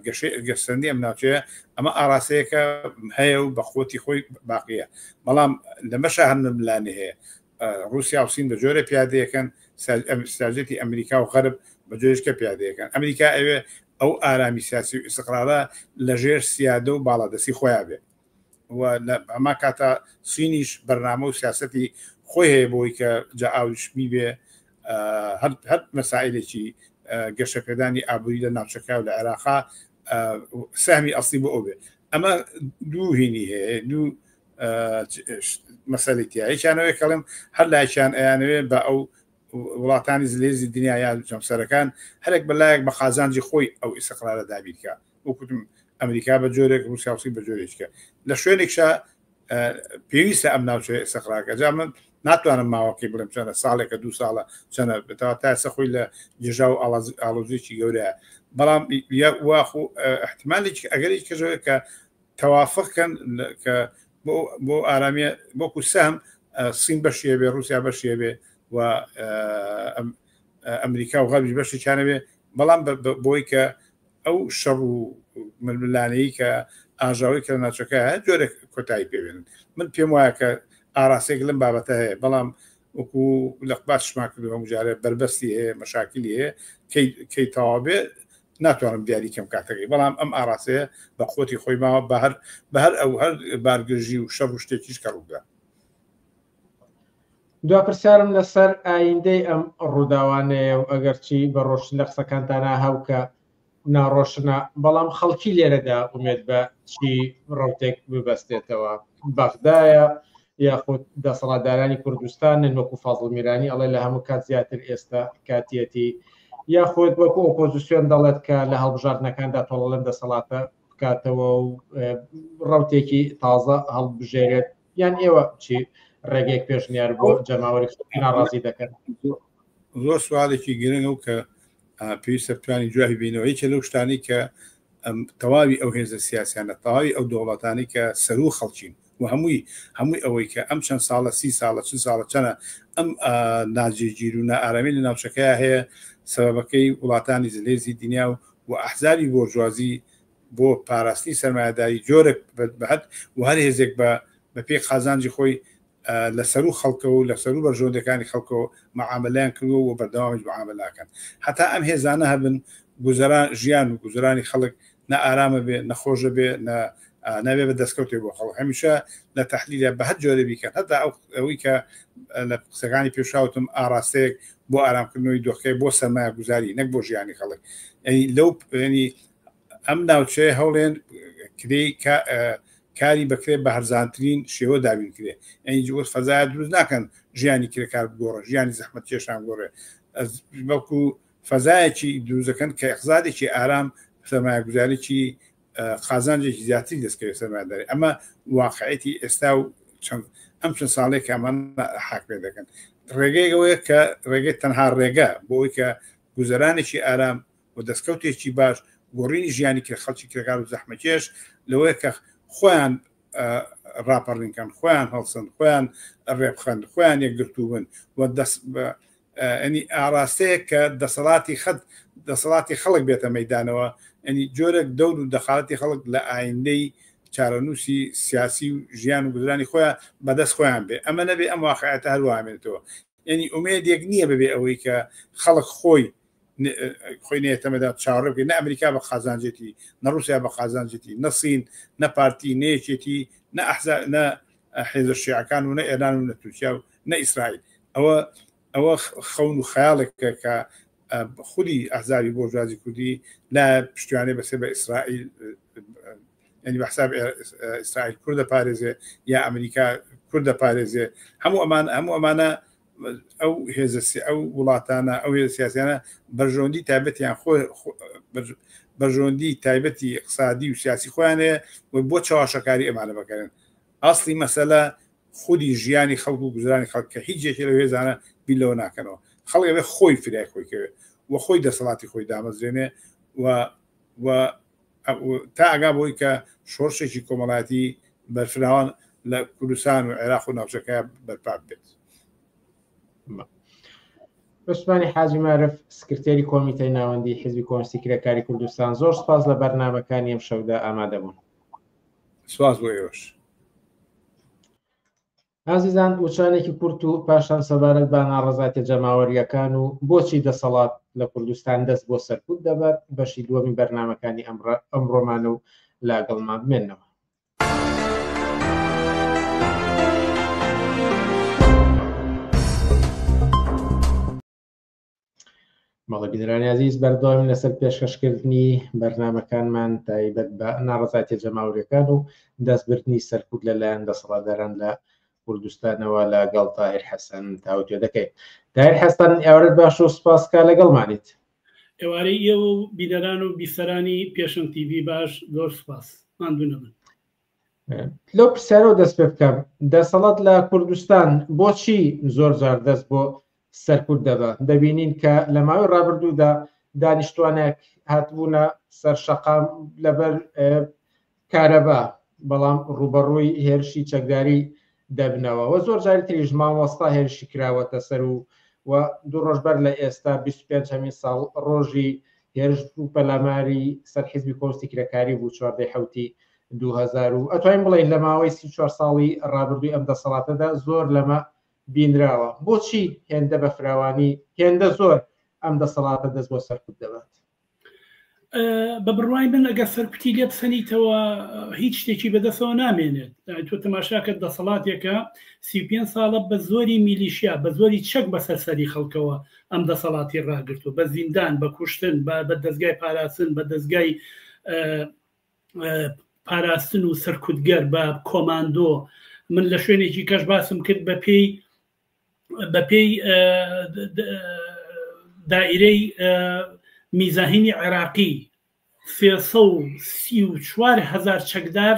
گەشەی گەسەندی ئەم ناوچەیە ئەمە ئاراستەیەکە هەیە و بە قوتی خۆی باقیە بەڵام لەمەشا هەر ململانێ هەیە ڕوسیا و سین بە جۆرە پیادەیەکەن ستراتیژیەتی ئەمریکا و غەرب بە جۆرێکە پیادەیەکەن ئەمریکا ئەوێ ئەو ئارامی سیاسی و ئیسقرارە لەژێر سیادە و باڵادەستی خۆیان بێ و لە ئەما کاتا سینیش بەرنامە و سیاستی خۆی هەیە بۆی کە جا ئاوریشمی بێ هەر هەر مەسائلێکی گەشەپێدانی ئابووری لە ناوچەکە و لە عێراقا سەهمی ئەسلی بۆ ئەو بێ ئەمە دوو هینی هەیە دوو مەسەلی تیا یەکیانەوەی کەڵێم هەر لایکیان ئەیانەوێ بە ئەو وڵاتانی زلێزی دنیا یا جەمسەرەکان هەرێک بە لایەک بە قازانجی خۆی ئەو ئیسقرارە دابیرکە وەکوتم ئەمریکا بە جۆرێک رووسیا و سین بە جۆرێکە لە شوێنێکشا پێویستە ئەم ناوچەیە ئیسقراکە جا من ناتوانم ماوەکەی بڵێم چەنە ساڵێکە دوو ساڵە چەنە بتەوە تا ئێستا خۆی لە گێژا و ئاڵۆزیی گەورەیە بەڵام واخو احتمالێکی ئەگەرێکی کەژەوە کە تەوافق کەن کە بۆ ئارامیە وەکو سەهم سین بەشیە بێ رووسیا بەشیە بێ و ئەمریکا و غەربیش بەشێکیانە بێ بەڵام بۆی کە ئەو شەڕ و ململانێی کە ئاژاوەی کە لە ناوچەکە هەیە جۆرێک کۆتایی پێبێنن من پێم وایە کە ئاراستەیەک لەم بابەتە هەیە بەڵام وەکو لە باسشمان کردو هەموو جارێ بەربەستی هەیە مەشاکلی هەیە کەی تەواو بێ ناتوانم دیاری کەم کاتەکەی بەڵام ئەم ئاراستەیە بە قوتی خۆی ماوە بە هەر بە هەر ئەو هەر بارگرژی و شەڕ و شتێکیش کە ڕووبدا. دوا پرسیارم لەسەر ئایندەی ئەم ڕووداوانەیە و ئەگەرچی بە ڕۆشن لە قسەکانتانا هەوکە ناڕۆشنە بەڵام خەڵکی لێرەدا ئومێد بە چی ڕەوتێک ببەستێتەوە بەغدایە یاخود دەسەڵاتدارانی کوردستانن وەکو فازڵ میرانی ئەڵێ لە هەموو کات زیاتر ئێستا کاتیەتی یاخود وەکو ئۆپۆزیسیۆن دەڵێت کە لە هەڵبژاردنەکاندا تۆڵە لەم دەسەڵاتە بکاتەوە و ڕەوتێکی تازە هەڵبژێرێت یان ئێوە چی ڕێگەیەک پێشنیار بۆ جەماوەری ناڕازی دەکەن؟ زۆر سوالێکی گرنگە و کە پێویستە بتوانین جوابی بینەوە یەکێ لەو شتانی کە تەواوی ئەو هێزە سیاسیانە تەواوی ئەو دەوڵەتانی کە سەرو خەڵکین و هەمووی هەمووی ئەوەی کە ئەم چەند ساڵە سی ساڵە چ ساڵە چەنە ئەم ناجێگیر و نائارامی لە ناوچەکەیا هەیە سەبەبەکەی وڵاتانی زلێزی دنیا و و ئەحزابی بۆرجوازی بۆ پاراستنی سەرمایەداری جۆرێک بە و هەر هێزێک بە بەپێی قازانجی خۆی لە سەروو خەڵکەوە و لە سەروو بەرژەوەندیەکانی خەڵکەوە مەعامەلەیان کردووە و بەردەوامیش مەعامەلە ئەکەن. هەتا ئەم هێزانە هەبن گوزەران ژیان و گوزەرانی خەڵک نە ئارامە بێ نە خۆشە بێ نە نابێ بە دەستکەوتێک بۆ خەڵک هەمیشە لە تەحلیلە بە هەر جۆرە بیکەن هەتا ئەو ئەوەی کە لە قسەکانی پێشاوتم ئاراستەیەک بۆ ئارامکردنەوەی دۆخەکەی بۆ سەرمایەگوزاری نەک بۆ ژیانی خەڵک یعنی لەو یعنی ئەم ناوچەیە هەوڵێن کرێی کاری بەکرێ بە هەرزانترین شێوە دابین کرێ ئەنی جووت فەزای دروست ناکەن ژیانی کرێکار بگۆڕە ژیانی زەحمەت کێشان گۆڕێ بەڵکو فەزایەکی دروستەکەن کە ئەقزادێکی ئارام سەرمایەگوزارێکی قازانجێکی زیاتری دەستکەوێت سەرمایەداری ئەمە واقعەتی ئێستا و چەند ئەم چەند ساڵێک ئەمان حاکمێ دەکەن. ڕێگەی ئەوەیە کە ڕێگەی تەنها ڕێگە بۆ ئەوەی کە گوزەرانێکی ئارام و دەستکەوتێکی باش گۆڕینی ژیانی کرێ خەڵکی کرێکار و زەحمەکێش لەوەیە کە خۆیان ڕاپەڕین کەن، خۆیان هەڵسن، خۆیان ڕێبخەن، خۆیان یەکگرتوو بن و دەست ئەنی ئاراستەیەک کە دەسەڵاتی خەت دەسەڵاتی خەڵک بێتە مەدانەوە ئەنی جۆرێک دەور و دەخالەتی خەڵک لە ئایندەی چارەنووسی سیاسی و ژیان و گوزرانی خۆیان بەدەست خۆیان بێ ئەمە نەبێ ئەم واقعەتە هەروامێنێتەوە یعنی ئومێدێک نییە بەبێ ئەوەی کە خەڵک خۆی خۆی نێتەمەدا چاوەڕێ بکەین نە ئەمریکا بە قازانجێتی نە رووسیا بە قازانجێتی نە سین نە پارتی نە یەکێتی نە ئەحزا نە حێزە شیعەکان و نە ئێران و نە تورکیا و نە ئیسرائیل ئەوە ئەوە خەون و خەیاڵێکە کە خودی ئەحزابی بۆرژوازی کوردی لا پشتیوانێ بەسێ بە ئیسرائیل یعنی بە حساب ئیسرائیل کوردە پارێزێ یا ئەمریکا کوردە پارێزێ هەموو ئەمان هەموو ئەمانە ئەو هێزە ئەو وڵاتانە ئەو هێزە سیاسیانە بەرژەوەندی تایبەتیان خۆ بەرژەوەندی تایبەتی اقتصادی و سیاسی خۆیان هەیە و بۆ چەواشەکاری ئەمانە بەکارن ئەسڵی مەسەلە خودی ژیانی خەڵک و گوزرانی خەڵک کە هیچ یەکێ لەو هێزانە بیر لەوە ناکەنەوە خەڵک ئەبێ خۆی فریای خۆی کەوێ و خۆی دەسەڵاتی خۆی دامەزرێنێ و و تا ئەگا بۆی کە شۆڕشێکی کۆمەڵایەتی بەرفراوان لە کوردستان و عێراق و ناوچەکە بەرپا بێت. عوسمانی حاجی مارف سکرتێری کۆمیتەی ناوەندی حیزبی کۆمۆنیستی کرێکاری کوردستان زۆر سپاس لە بەرنامەکانی ئەم شەودا ئامادە بوون. سپاس بۆ ئێوەش. ئازیزان وچانێکی کورت و پاشان سەبارەت بە ناڕەزایەتیە جەماوەرییەکان و بۆچی دەسەڵات لە کوردستان دەست بۆ سەرکوت دەبات بەشی دووەمی بەرنامەکانی ئەمڕۆمانە و لاگەڵمان بمێنەوە. بەڵێ بینەرانی ئازیز بەردەوامین لەسەر پێشکەشکردنی بەرنامەکانمان تایبەت بە ناڕەزایەتیە جەماوەریەکان و دەستبردنی سەرکوت لەلایەن دەسەڵاتداران لە کوردستانەوە لەگەڵ تاهیر حەسەن تاوتوێ دەکەین. تاهیر حەسەن ئێوارەت باش و سپاس کە لەگەڵمانیت. ئێوارەی ئێوە و بینەران و بیسەرانی پێشەنگ تیڤی باش زۆر سپاس ماندوو نەبن. لەو پرسیارەوە دەست پێ بکەم دەسەڵات لە کوردستان بۆچی زۆر جار دەست بۆ سەرکوت دەبات دەبینین کە لە ماوەی ڕابردوودا دانیشتوانێک هاتبوونە سەر شەقام لەبەر کارەبا بەڵام ڕووبەڕووی هێرشی چەکداری دەبنەوە و زۆر جاری تریش مامۆستا هێرشی کراوەتە سەر و و دوو ڕۆژ بەر لە ئێستا 25 هەمین ساڵ ڕۆژی هێرش و پەلاماری سەر حیزبی کۆمۆنیستی کرێکاری بوو چواردەی حوتی 2000 و ئەتوانین بڵێین لە ماوەی 34 ساڵی ڕابردووی ئەم دەسەڵاتەدا زۆر لەمە بینراوە بۆچی هێندە بە فراوانی هێندە زۆر ئەم دەسەڵاتە دەست بۆ سەرکوت دەبات؟ بە بڕوای من ئەگەر سەرکوتی لێ بسەنیتەوە هیچ شتێکی بەدەستەوە نامێنێت تۆ تەماشاکە دەسەڵاتێکە 35 ساڵە بە زۆری میلیشیا بە زۆری چەک بەسەر سەری خەڵکەوە ئەم دەسەڵاتی ڕاگرتووە بە زیندان بە کوشتن بە دەستگای پاراستن بە دەستگای پاراستن و سەرکوتگەر بە کۆماندۆ من لە شوێنێکی کەش باسم کرد بە پێی بە پێی دائیرەی میزاهینی عێراقی 334 هزار چەکدار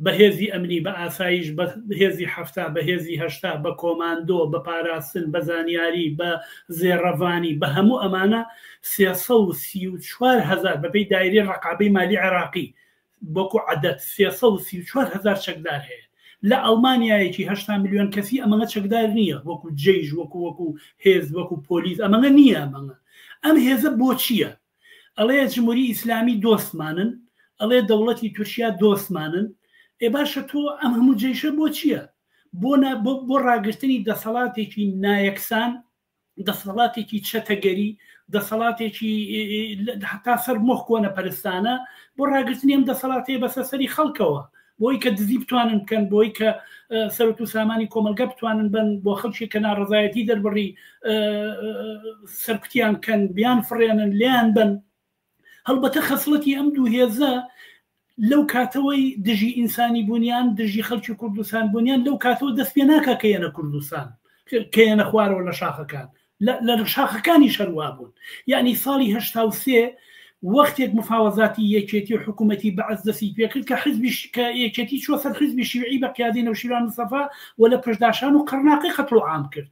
بە هێزی ئەمنی بە ئاسایش بە هێزی حەفتا بە هێزی هەشتا بە کۆماندۆ بە پاراستن بە زانیاری بە زێڕەڤانی بە هەموو ئەمانە 334 هزار بەپێی دایرەی ڕەقابەی مالی عێراقی وەکو عەدەد 334 هزار چەکدار هەیە لە ئەڵمانیایەکی 80 ملیۆن کەسی ئەمەنە چەکدار نییە وەکو جەیش وەکو وەکو هێز وەکو پۆلیس ئەمەنە نییە ئەمەنە ئەم هێزە بۆ چییە ئەڵێ جمهوری ئیسلامی دۆستمانن ئەڵێ دەوڵەتی تورکیا دۆستمانن ئێ باشە تۆ ئەم هەموو جەیشە بۆ چییە بۆ بۆ ڕاگرتنی دەسەڵاتێکی نایەکسان دەسەڵاتێکی چەتەگەری دەسەڵاتێکی هەتا سەر مۆخ کۆنە پەرستانە بۆ ڕاگرتنی ئەم دەسەڵاتەیە بەسەر سەری خەڵکەوە بۆی کە دزی بتوانن بکەن بۆی کە سەرت و سامانی کۆمەلگە بتوانن بن بۆ خەڵکی کە ناڕزایەتی دەربڕی سەرکوتیان کەن بیان فڕێنن لیان بن هەڵبەتە خەسڵەتی ئەم دوو هێزە لەو کاتەوەی دژی ئینسانی بوونیان دژی خەڵکی کوردستان بوونیان لەو کاتەوە دەست پێ ناکا کە یەنە کوردستان کە یەنە خوارەوە لە شاخەکان لە شاخەکانی شەروا بوون یعنی ساڵی 83. وەختێک مفاوەزاتی یەکێتی و حکوومەتی بەعس دەستی پێکرد کە حزبی کە یەکێتی چووە سەر حزبی شیوعی بە قیادەی نەوشیروان مستەفا و لە پشداشان و قەرناقەی قەتڵ و عام کرد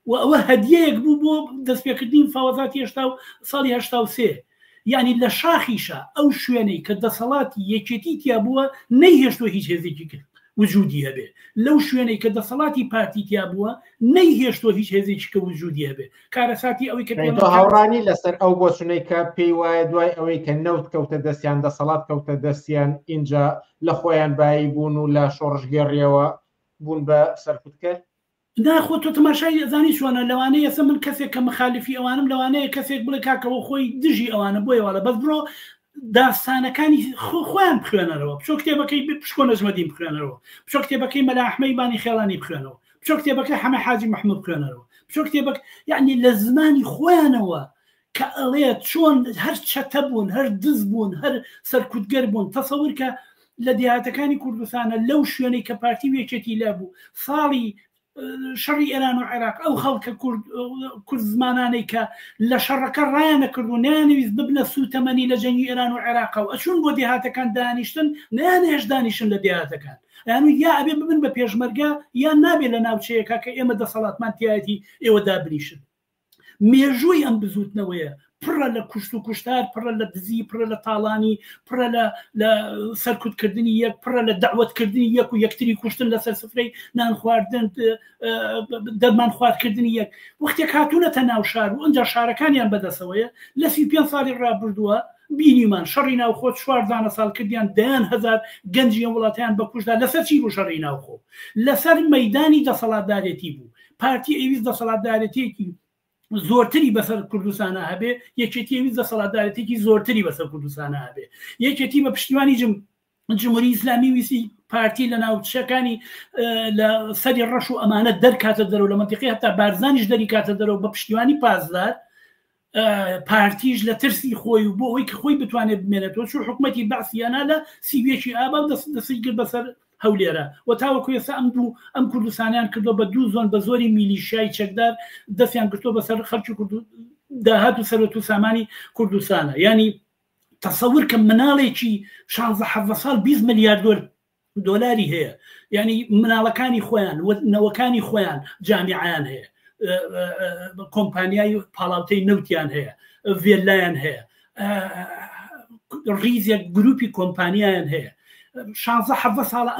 و ئەوە هەدیەیەک بوو بۆ دەستپێکردنی مفاوەزاتی هەشتا و ساڵی 83 یعنی لە شاخیشە ئەو شوێنەی کە دەسەڵاتی یەکێتی تیا بووە نەیهێشتووە هیچ هێزێکی کرد وجودی هەبێ لەو شوێنەی کە دەسەڵاتی پارتی تیا بووە نەیهێشتووە هیچ هێزێکی کە وجودی هەبێ کارەساتی ئەوەی کە تۆ هاوڕانی لەسەر ئەو بۆچونەی کە پێی وایە دوای ئەوەی کە نەوت کەوتە دەستیان دەسەڵات کەوتە دەستیان ئینجا لە خۆیان بایی بوون و لە شۆڕشگێڕیەوە بوون بە سەرکوتکەر؟ نا خۆ تۆ تەماشای ئەزانی چۆنە لەوانەیە ئێستا من کەسێک کە مخالفی ئەوانم لەوانەیە کەسێک بڵێ کاکەوە خۆی دژی ئەوانە بۆیە واڵە بەس بڕۆ داستانەکانی خۆیان بخوێنەرەوە بچۆ کتێبەکەی پشکۆ نەجمەدین بخوێنەرەوە بچۆ کتێبەکەی مەلا ئەحمەی بانی خێڵانی بخوێنەوە بچۆ کتێبەکەی حەمە حاجی محمود بخوێنەرەوە بچۆ کتێبەک یعنی لە زمانی خۆیانەوە کە ئەڵێ چۆن هەر چەتە بوون هەر دز بوون هەر سەرکوتگەر بوون تەسەور کە لە دێهاتەکانی کوردستانە لەو شوێنەی کە پارتی و یەکێتی لە بوو ساڵی شەڕی ئێران و عێراق ئەو خەڵکە کورد کورد زمانانەی کە لە شەڕەکە ڕایانە کرد و نەیانەویست ببنە سووتەمەنی لە جەنگی ئێران و عێراقە و ئەچوون بۆ دێهاتەکان دانیشتن نەیانهێشت دانیشن لە دێهاتەکان یان یا ئەبێ ببن بە پێشمەرگە یان نابێ لە ناوچەیەکە کە ئێمە دەسەڵاتمان تایەتی ئێوە دابنیشن مێژووی ئەم بزووتنەوەیە پڕە لە کوشت و کوشتار، پڕە لە دزی، پڕە لە تاڵانی، پڕە لە لە سەرکوتکردنی یەک، پڕە لە دەعوەتکردنی یەک و یەکتری کوشتن لەسەر سفرەی نان خواردن، دەرمان خواردکردنی یەک. وەختێک هاتوونەتە ناو شار و ئەنجا شارەکانیان بەدەسەوەیە، لە 35 ساڵی ڕابردووە بینیمان شەڕی ناوخۆ چوار دانە ساڵ کردیان دەیان هەزار گەنجی ئەم وڵاتەیان بەکوشدا لەسەر چی بوو شەڕی ناوخۆ؟ لەسەر مەیدانی دەسەڵاتدارێتی بوو. پارتی ئەیویست دەسەڵاتدارێتیەکی زۆرتری بەسەر کوردستانە هەبێ یەکێتی ئەویست دەسەڵاتدارێتێکی زۆرتری بەسەر کوردستانە هەبێ یەکێتی بە پشتیوانی جم جمهوری ئیسلامی ویستی پارتی لە ناوچەکانی لە سەری ڕەش و ئەمانە دەرکاتە دەرەوە لە منتیقی هەتا بارزانیش دەریکاتە دەرەوە بە پشتیوانی پاسدار پارتیش لە ترسی خۆی و بۆ ئەوەی کە خۆی بتوانێت بمێنێتەوە چوو حکومەتی بەعسیانە لە سیویەکی ئابا و دەستی گرت بەسەر هەولێرە و تاوەکو ئێستا ئەم دوو ئەم کوردستانیان کردو بە دوو زۆن بە زۆری میلیشیای چەکدار دەستیان گرتووە بەسەر خەڵکی کورد داهات و سەرۆت و سامانی کوردستانە ینی تەسەور کە مناڵێکی 16 17 ساڵ 20 ملیار دۆر دۆلاری هەیە یعنی مناڵەکانی خۆیان و نەوەکانی خۆیان جامیعیان هەیە کۆمپانیای پاڵاوتەی نەوتیان هەیە ڤێلایان هەیە ڕیزێک گروپی کۆمپانیایان هەیە شانزە حەڤە ساڵە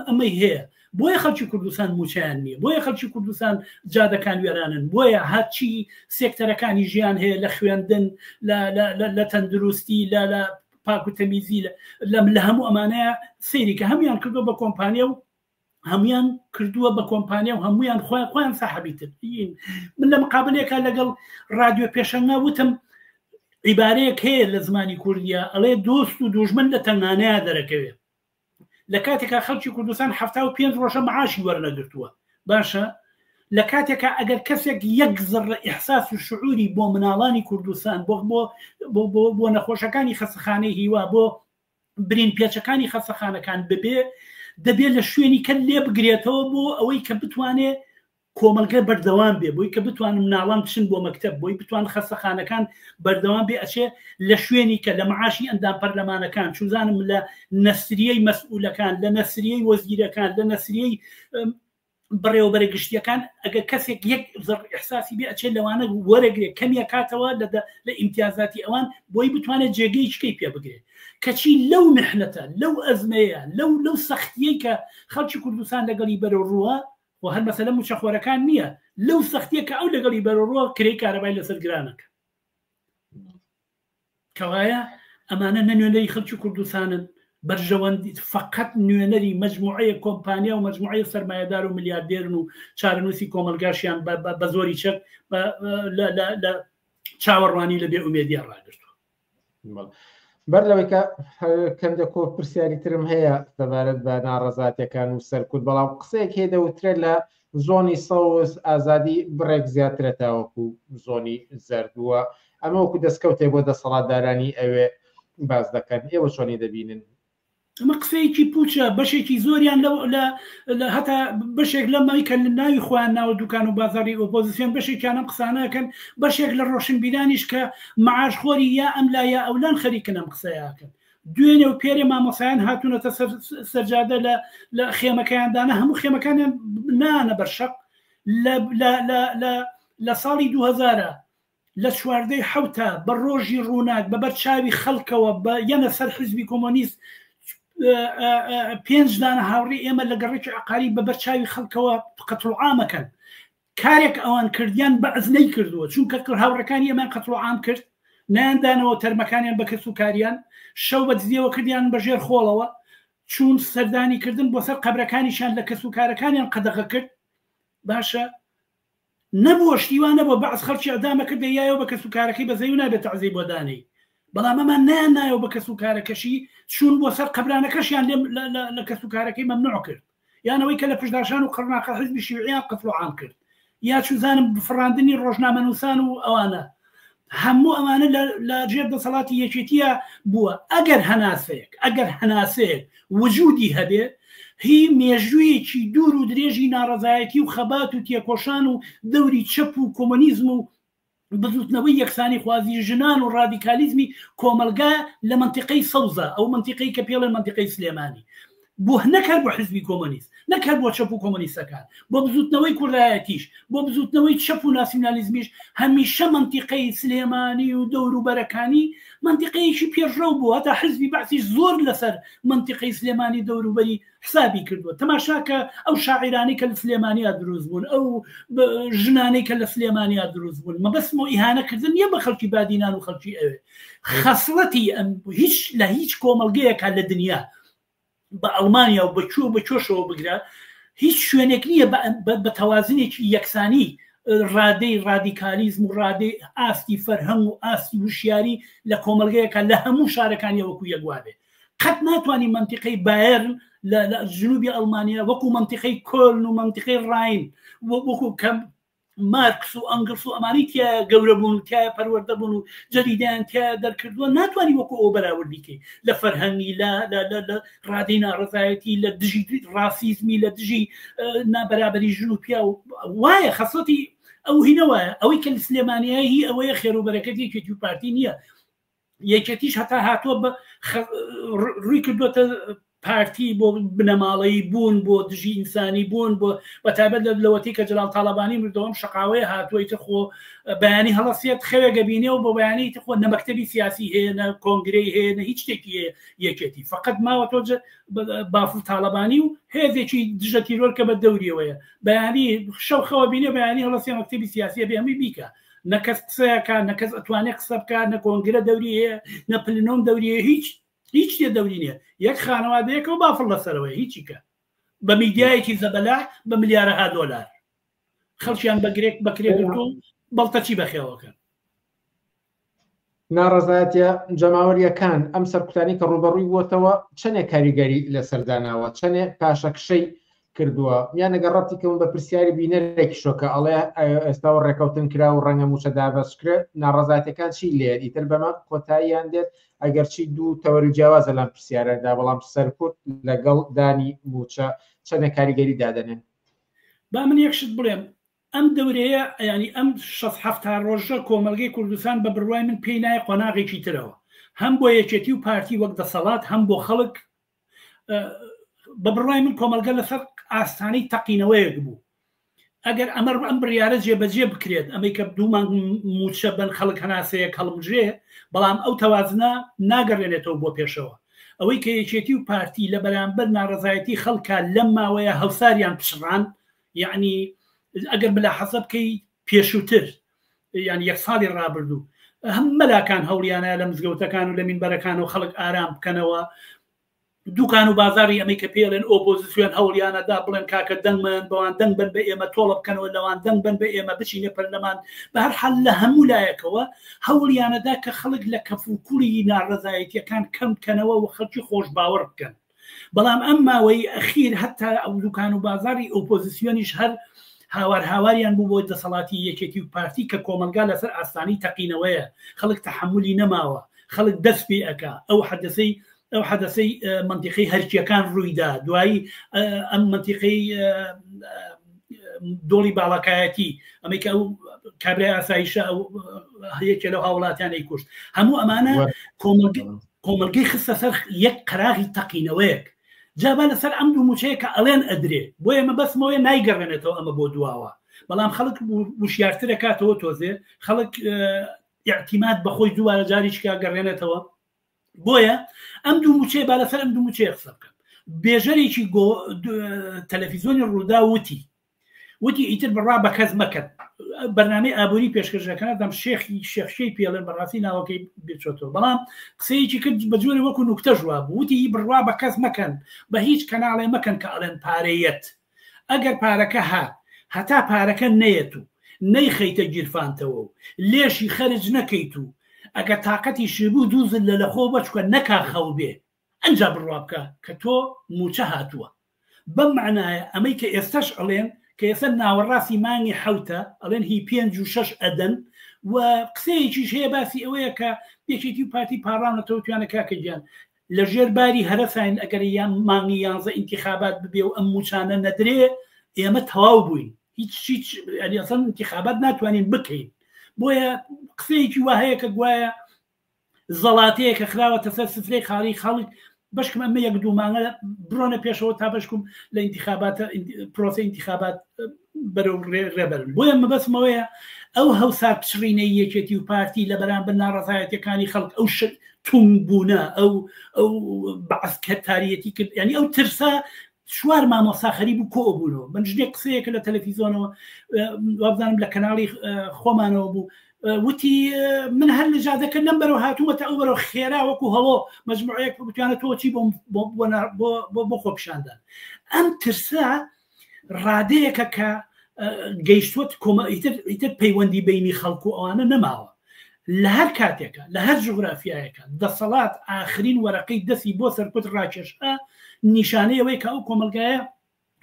ئەمەی هەیە بۆیە خەڵکی کوردستان موچیان نییە بۆیە خەڵکی کوردستان جادەکان وێرانن بۆیە هەرچی سێکتەرەکانی ژیان هەیە لە خوێندن لە تەندروستی لە لە پاک و تەمیزی لەم لە هەموو ئەمانەیە سەیری کە هەمویان کردو بە کۆمپانیا و هەمویان کردووە بە کۆمپانیا و هەمویان خۆیان خۆیان ساحبی تر من لە مقابلێکا لەگەڵ رادیۆ پێشەنگا وتم عیبارەیەک هەیە لە زمانی کوردیا ئەڵێ دۆست و دوژمن لە تەنگانەیە دەرەکەوێت لە کاتێکا خەڵکی کوردستان 75 ڕۆژە معاشی وەرنەگرتووە باشە لە کاتێکا ئەگەر کەسێک یەک زڕە ئیحساس و شعوری بۆ مناڵانی کوردستان بۆ بۆ بۆ بۆ نەخۆشەکانی خەسەخانەی هیوا بۆ برین پێچەکانی خەسەخانەکان ببێ دەبێت لە شوێنی کە لێ بگرێتەوە بۆ ئەوەی کە بتوانێ کۆمەڵگە بەردەوام بێ بۆی کە بتوانن مناڵان بچن بۆ مەکتەب بۆی بتوان خەستەخانەکان بەردەوام بێ ئەچێ لە شوێنی کە لە معاشی ئەندام پەرلەمانەکان چوزانم لە نەسریەی مەسئولەکان لە نەسریەی وەزیرەکان لە نەسریەی بەڕێوەبەرە گشتیەکان ئەگەر کەسێک یەک زڕ ئیحساسی بێ ئەچێت لەوانە وەرەگرێ کەمیە کاتەوە لە ئیمتیازاتی ئەوان بۆی بتوانێت جێگەی چکەی پێ بگرێت کەچی لەو محنەتە لەو ئەزمەیە لەو لەو سەختیەی کە خەڵکی کوردستان لەگەڵی بەرەو ڕووە خۆ هەر مەسەلە مووچەخۆرەکان نییە، لەو سەختیە کە ئەو لەگەڵی بەرەوڕووە کرێی کارەبای لەسەر گرانەکە. کەوایە ئەمانە نە نوێنەری خەڵکی کوردستانن، بەرژەوەندی فەقەت نوێنەری مەجموعەیە کۆمپانیا و مەجموعەیە سەرمایەدار و ملیاردێرن و چارەنووسی کۆمەڵگاشیان بە زۆری چەک لە چاوەڕوانی لە بێ ئومێدیان ڕاگرتووە. بەر لەوەی کە کەندە کۆ پرسیاری ترم هەیە سەبارەت بە ناڕەزاتەکان و سەرکوت بەڵام قسەیەک هەیە دەوترێت لە زۆنی سەوز ئازادی بڕێک زیاترە تاوەکو زۆنی زەردووە ئەمە وەکو دەستکەوتێ بۆ دەسەڵاتدارانی ئەوێ باز دەکەن ئێوە چۆنی دەبینن؟ ئەمە قسەیەکی پوچە بەشێکی زۆریان لە هەتا بەشێک لە مای کە لە ناوی خۆیان ناوە دوکان و بازاری ئۆپۆزیسیۆن بەشێکیان ئەم قسانەکەن بەشێک لە ڕۆشنبیرانیش کە معاش خۆری یا ئەم لا یا ئەولان خەریکن ئەم قسەیەکەن دوێنێ و پێرێ مامۆسایان هاتوونەتە سەرجادە لە خێمەکەیاندانە هەموو خێمەکانیان نانە بەر شەق لە ساڵی 2000 لە چواردەی حەوتا بە ڕۆژی ڕووناک بە بەر چاوی خەڵکەوە بە یەنە سەر حزبی کۆمۆنیست پێنج دانە هاوڕێی ئێمە لە گەڕەکی عەقاری بە بەر چاوی خەڵکەوە قەتڵوعامەکەن کارێک ئەوان کردیان بەعس نەیکردووە چونکە هاوڕەکانی ئێمەیان قەتڵوعام کرد نایاندانەوە تەرمەکانیان بە کەس و کاریان شەو بە دزیەوە کردیان بە ژێر خۆڵەوە چوون سەردانی کردن بۆ سەر قەبرەکانیشیان لە کەس و کارەکانیان قەدەغە کرد باشە نەبووە شتی وا نەبووە بەعس خەڵکی ئیعدام ئەکرد دەیایەوە بە کەس و کارەکەی بەزەی و نابێت تەعزیەی بۆ دانێی بەڵام ئەمان نایان نایەوە بە کەس و کارەکەشی چوون بۆ سەر قەبرانەکەشیان لێ لە کەس و کارەکەی مەمنوع کرد یان ئەوەی کە لە پشداشان و قڕناقە حزبی شیوعیان قەتڵ و عام کرد یا چوزانم فڕاندنی ڕۆژنامەنووسان و ئەوانە هەموو ئەمانە لە ژێر دەسەڵاتی یەکێتیە بووە ئەگەر هەناسەیەک ئەگەر هەناسەیەک وجودی هەبێ هی مێژوویەکی دوور و درێژی ناڕەزایەتی و خەبات و تێکۆشان و دەوری چەپ و کۆمۆنیزم و بزوتنەوەی یەکسانی خوازی ژنان و ڕادیکالیزمی کۆمەلگا لە منتیقەی سەوزە ئەو منتیقەی کە پێڵێن منتیقەی سلێمانی بۆ نەک هەر بۆ حزبی کۆمۆنیست، نەک هەر بۆ چەپ و کۆمۆنیستەکان، بۆ بزووتنەوەی کوردایەتیش، بۆ بزووتنەوەی چەپ و ناسیونالیزمیش هەمیشە مەنتیقەی سلێمانی و دەوروبەرەکانی مەنتیقەیەکی پێشڕەو بوو، هەتا حزبی بەعسیش زۆر لەسەر مەنتیقەی سلێمانی دەوروبەری حسابی کردووە. تەماشاکە ئەو شاعیرانەی کە لە سلێمانیا دروست بوون، ئەو ژنانەی کە لە سلێمانیا دروست بوون، مەبەستم ئەو ئیهانەکردن نییە بە خەڵکی بادینان و خەڵکی ئەوێ، خەسڵەتی ئەم هیچ لە هیچ کۆمەڵگەیەکا لە دنیا بە ئەڵمانیا و بە کوێ و بە کوێشەوە بگرە هیچ شوێنێک نییە بە تەوازنێکی یەکسانی ڕادەی ڕادیکالیزم و ڕادەی ئاستی فەرهەنگ و ئاستی وشیاری لە کۆمەلگەیەکە لە هەموو شارەکانی وەکو یەکوابێ قەت ناتوانانی منتیقەی بایرن لە جنوبی ئەڵمانیا وەکو منتیقەی کۆلن و منتیقەی ڕاین وەکو کەم مارکس و ئەنگڵس و ئەمانەی تیایە گەورە بوون و تیایە پەروەردە بوون و جەریدەیان تیایە دەرکردووە ناتوانانی وەکو ئەو بەراوردی کەی لە فەرهەنگی لە لە لە لە ڕادەی ناڕەزایەتی لە دژی ڕاسیزمی لە دژی نابەرابەری ژن و پیاو وایە خەسڵەتی ئەو هینە وایە ئەوەی کە لە سلێمانیایە هی ئەوەیە خێر و بەرەکەت یەکێتی و پارتی نییە یەکێتیش هەتا هاتووە بە ڕووی کردووەتە پارتی بۆ بنەماڵەیی بوون بۆ دژی ئینسانی بوون بۆ بە تایبەت لە لەوەتی کە جەلال تاڵەبانی مردەوەم شقاوەیە هاتووە ئیتر خۆ بەیانی هەڵەسیەت خەوێک ئەبینێ و بۆ بەیانی ئیتر خۆ نە مەکتەبی سیاسی هەیە نە کۆنگرەی هەیە نە هیچ شتێکی هەیە یەکێتی فقط ماوەتەوە بافڵ تاڵەبانی و هێزێکی دژە تیرۆر کە بە دەوریەوەیە بەیانی شەو خەوە بینێ بەیانی هەڵەسیە مەکتەبی سیاسیە بێ هەمووی بیکە نە کەس قسەیەکە نە کەس ئەتوانێت قسە بکات نە کۆنگرە دەوری هەیە نە پلنۆم دەوری هەیە هیچ هیچ شتێ دەوری نییە یەک خانەوادەیەکەوە بافڵ لەسەرەوەی هیچی کە بە میدیایەکی زەبەلاح بە ملیارەها دۆلار خەڵکیان بە گرێک بەکرێ گرتووە و بەڵتەچی بەخێوەکەن. ناڕەزایەتیە جەماوەریەکان ئەم سەرکوتانی کە ڕووبەڕووی بووەتەوە چەنێک کاریگەری لەسەر داناوە چەنێ پاشەکشەی کردووە یان ئەگەر ڕەبتی کەم بە پرسیاری بینەرێکیشەوە کە ئەڵێ ئێستاوە ڕێکەوتن کرا و ڕەنگە مووچە دابەشکرێت ناڕەزایەتیەکان چی لێ ئیتر بەمە کۆتاییان دێت ئەگەرچی دوو تەوەری جیاوازە لەم پرسیارەدا بەڵام سەرکوت لەگەڵ دانی مووچە چەنێک کاریگەری دادەنێن با من یەک شت بڵێم ئەم دەورەیە یانی ئەم شەست حەفتا ڕۆژە کۆمەڵگەی کوردستان بە بڕوای من پێی نایە قۆناغێکی ترەوە هەم بۆ یەکێتی و پارتی وەک دەسەڵات هەم بۆ خەڵک بە بڕوای من کۆمەڵگە لەسەر ئاستانەی تەقینەوەیەک بوو ئەگەر ئەمە ئەم بڕیارە جێبەجێ بکرێت ئەمەی کە دوو مانگ موچە بن خەڵک هەناسەیەک هەڵمژێ بەڵام ئەو تەوازنە ناگەڕێنێتەوە بۆ پێشەوە ئەوەی کە یەکێتی و پارتی لە بەرامبەر ناڕەزایەتی خەڵکە لەم ماوەیە هەوساریان پچڕان یعنی ئەگەر ملاحەزە بکەی پێشووتر یعنی یەک ساڵی ڕابردوو هەم مەلاکان هەوڵیانە لە مزگەوتەکان و لە مینبەرەکان و خەڵک ئارام بکەنەوە دوکان و بازاری ئەمەی کە پێڵێن ئۆپۆزیسیۆن هەوڵیانەدا بڵێن کاکە دەنگمان بەوان دەنگ بن بە ئێمە تۆڵە بکەنەوە لەوان دەنگ بن بە ئێمە بچینە پەرلەمان بە هەر حال لە هەموو لایەکەوە هەوڵیانەدا کە خەڵک لە کەفوکوڵی ناڕەزایەتیەکان کەم بکەنەوە و خەڵکی خۆش باوەڕ بکەن بەڵام ئەم ماوەی ئەخیر هەتا ئەو دوکان و بازاری ئۆپۆزیسیۆنیش هەر هاوار هاواریان بوو بۆ دەسەڵاتی یەکێتی و پارتی کە کۆمەڵگا لەسەر ئاستانەی تەقینەوەیە خەڵک تەحەمولی نەماوە خەڵک دەست پێ ئەکا ئەو حەدەسەی ئەو حەدەسەی مەنتیقەی هەرکیەکان ڕوویدا دوایی ئەم مەنتیقەی دۆڵی باڵاکایەتی ئەمەی کە ئەو کابرای ئاسایشە ئەو یەکێ لەو هاوڵاتیانەی کوشت هەموو ئەمانە کۆمەڵگەی خستە سەر یەک قەراغی تەقینەوەیەک جا با لەسەر ئەم دوو موچەیە کە ئەڵێن ئەدرێ بۆیە مەبەستمەوەیە نایگەڕێنێتەوە ئەمە بۆ دواوە بەڵام خەڵک وشیارترەکاتەوە تۆزێ خەڵک اعتیماد بەخۆی دووبارە جاریشکا گەڕێنێتەوە بۆیە ئەم دوو موچەیە با لەسەر ئەم دوو موچەیە قسە بکەم بێژەرێکی تەلەفیزۆنی ڕوودا وتی وتی ئیتر بڕوا بە کەس مەکەن بەرنامەی ئابووری پێشکەشەکان دەم شێخی شێخشەی پێڵێن بەڕاستی ناوەکەی بێچۆتەوە بەڵام قسەیەکی کرد بە جۆری وەکو نوکتە ژوا بوو وتی بڕوا بە کەس مەکەن بە هیچ کەناڵێ مەکەن کە ئەڵێن پارەیەت ئەگەر پارەکە هات هەتا پارەکە نەیەت و نەیخەیتە گیرفانتەوە و لێشی خەرج نەکەیت و ئەگەر تاقەتیشی بوو دوو زللە لەخۆ بەچکە نەکا خەو بێ ئەنجا بڕوا بکە کە تۆ مووچە هاتووە. بەم مەعنایە ئەمەی کە ئێستەش ئەڵێن کە ئێستا ناوەڕاستی مانگی حەوتە ئەڵێن هی پێنج و شەش ئەدەن و قسەیەکیش هەیە باسی ئەوەیە کە یەکێتی و پارتی پاڕاونەتەوە تویانە کاکە گیان لە ژێر باری هەرەساین ئەگەر یان مانگی یانزە ئینتیخابات ببێ و ئەم مووچانە نەدرێ ئێمە تەواو بووین هیچ هیچ یعنی ئەسڵەن ئینتیخابات ناتوانین بکەین بۆیە قسەیەکی وا هەیە کە گوایە زەڵاتەیە کە خراوەتە سەر سفرەی خاڵی خەڵک بەشکم ئەمە یەک دوو مانگە بڕۆنە پێشەوە تا بەشکم لە ئینتخابات پرۆسە ئینتخابات بەرەو ڕێبەرن بۆیە مەبەستمەوەیە ئەو هەوسار پچڕینەی یەکێتی و پارتی لە بەرامبەر ناڕەزایەتەکانی خەڵک ئەو شت تونگ بوونە ئەو ئەو بەعسکەرتاریەتی کرد ینی ئەو ترسە چوار مامۆستا خەریک بوو کۆ بوونەوە من ژنێک قسەیەکە لە تەلەفیزۆنەوە وابزانم لە کەناڵی خۆمانەوە بوو وتی من هەر لە جادەکە لەم بەرەوە هاتوومەتە ئەو بەرەوە خێرا وەکو هەڵۆ مەجموعەیەک وتیانە تۆ چی بۆم بۆ خۆپیشاندان ئەم ترسە ڕادەیەکە کە گەیشتوت کۆمە ئیتر ئیتر پەیوەندی بینی خەڵک و ئەوانە نەماوە لە هەر کاتێکە لە هەر جوگرافیایەکە دەسەڵات ئاخرین وەرەقەی دەستی بۆ سەرکوت ڕاکێشا نیشانەی ئەوەیە کە ئەو کۆمەڵگایە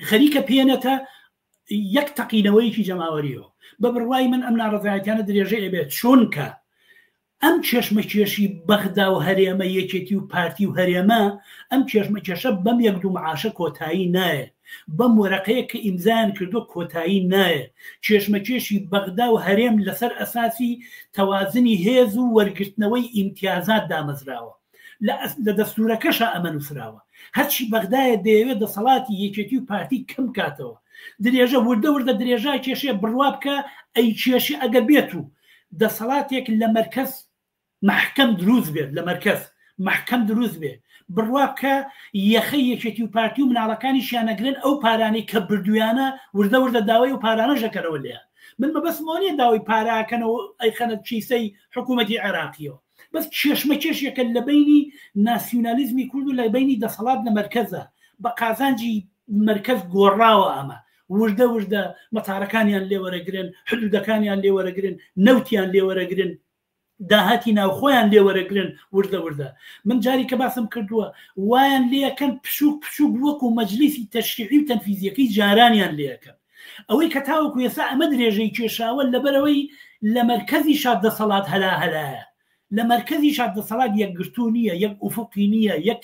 خەریکە پێنێتە یەک تەقینەوەیەکی جەماوەریەوە. بە بڕوای من ئەم ناڕەزایەتیانە درێژەی ئەبێت چونکە ئەم کێشمەکێشی بەغدا و هەرێمە یەکێتی و پارتی و هەرێمە ئەم کێشمەکێشە بەم یەک دوو معاشە کۆتایی نایە بەم وەرەقەیە کە ئیمزایان کردووە کۆتایی نایە کێشمەکێشی بەغدا و هەرێم لەسەر ئەساسی تەوازنی هێز و وەرگرتنەوەی ئیمتیازات دامەزراوە لە دەستورەکەشا ئەمە نوسراوە هەرچی بەغدایە دەیەوێت دەسەڵاتی یەکێتی و پارتی کەم کاتەوە درێژە وردە وردە درێژە کێشێ بڕوا بکە ئەی کێشی ئەگەر بێت و دەسەڵاتێک لە مەرکەز مەحکەم دروست بێت لە مەرکەز مەحکەم دروست بێ بڕوا بکە یەخەی یەکێتی و پارتی و مناڵەکانیشیان ئەگرن ئەو پارانەی کە بردویانە وردە وردە داوای ئەو پارانەش ئەکەنەوە لێیان من مەبەستم ئەوە نیە داوای پارە ئەکەنەوە ئەیخەنە کیسەی حکوومەتی عێراقیەوە بەس کێشمەکێشێکە لە بەینی ناسیونالیزمی کورد و لە بەینی دەسەڵات لە مەرکەزە بە قازانجی مەرکەز گۆڕاوە ئەمە وردە وردە مەتارەکانیان لێوەرەگرن حدودەکانیان لێوەرەگرن نەوتیان لێوەرەگرن داهاتی ناوخۆیان لێوەرەگرن وردە وردە من جاری کە باسم کردووە وایان لێەکەن پشوک پشوک وەکو مەجلیسی تەشریعی و تەنفیزیەکەی جارانیان لێەکەن ئەوەی کە تاوەکو ئێستا ئەمە درێژەی کێشاوە لەبەرئەوەی لە مەرکەزیشا دەسەڵات هەلا هەلایە لە مەرکەزیشا دەسەڵات یەکگرتوو نییە یەک ئوفقی نییە یەک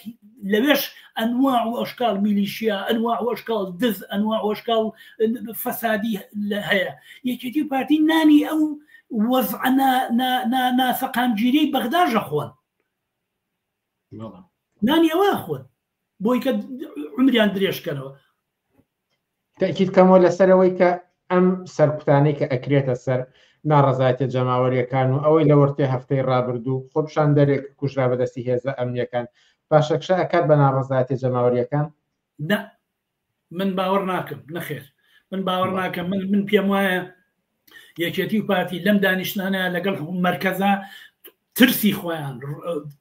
لەوێش ئەنواع و ئەشکال میلیشیا ئەنواع و ئەشکال دز ئەنواع و ئەشکال فەسادی هەیە یەکێتی و پارتی نانی ئەو وەزعە ناسەقامگیریەی بەغداش ئەخۆن نانی ئەوە ئەخۆن بۆی کە عمریان درێژکەنەوە تەئکید کەمەوە لەسەر ئەوەی کە ئەم سەرکوتانەی کە ئەکرێتە سەر ناڕەزایەتیە جەماوەریەکان و ئەوەی لە وەرتێ هەفتەی ڕابردوو خۆپیشاندەرێک کوژرا بەدەستی هێزە ئەمنیەکان پاشەکشە ئەکات بە ناڕەزایەتیە جەماوەریەکان؟ نا من باوەڕ ناکەم نەخێر من باوەڕ ناکەم من من پێم وایە یەکێتی و پارتی لەم دانیشتانە لەگەڵ مەرکەزا ترسی خۆیان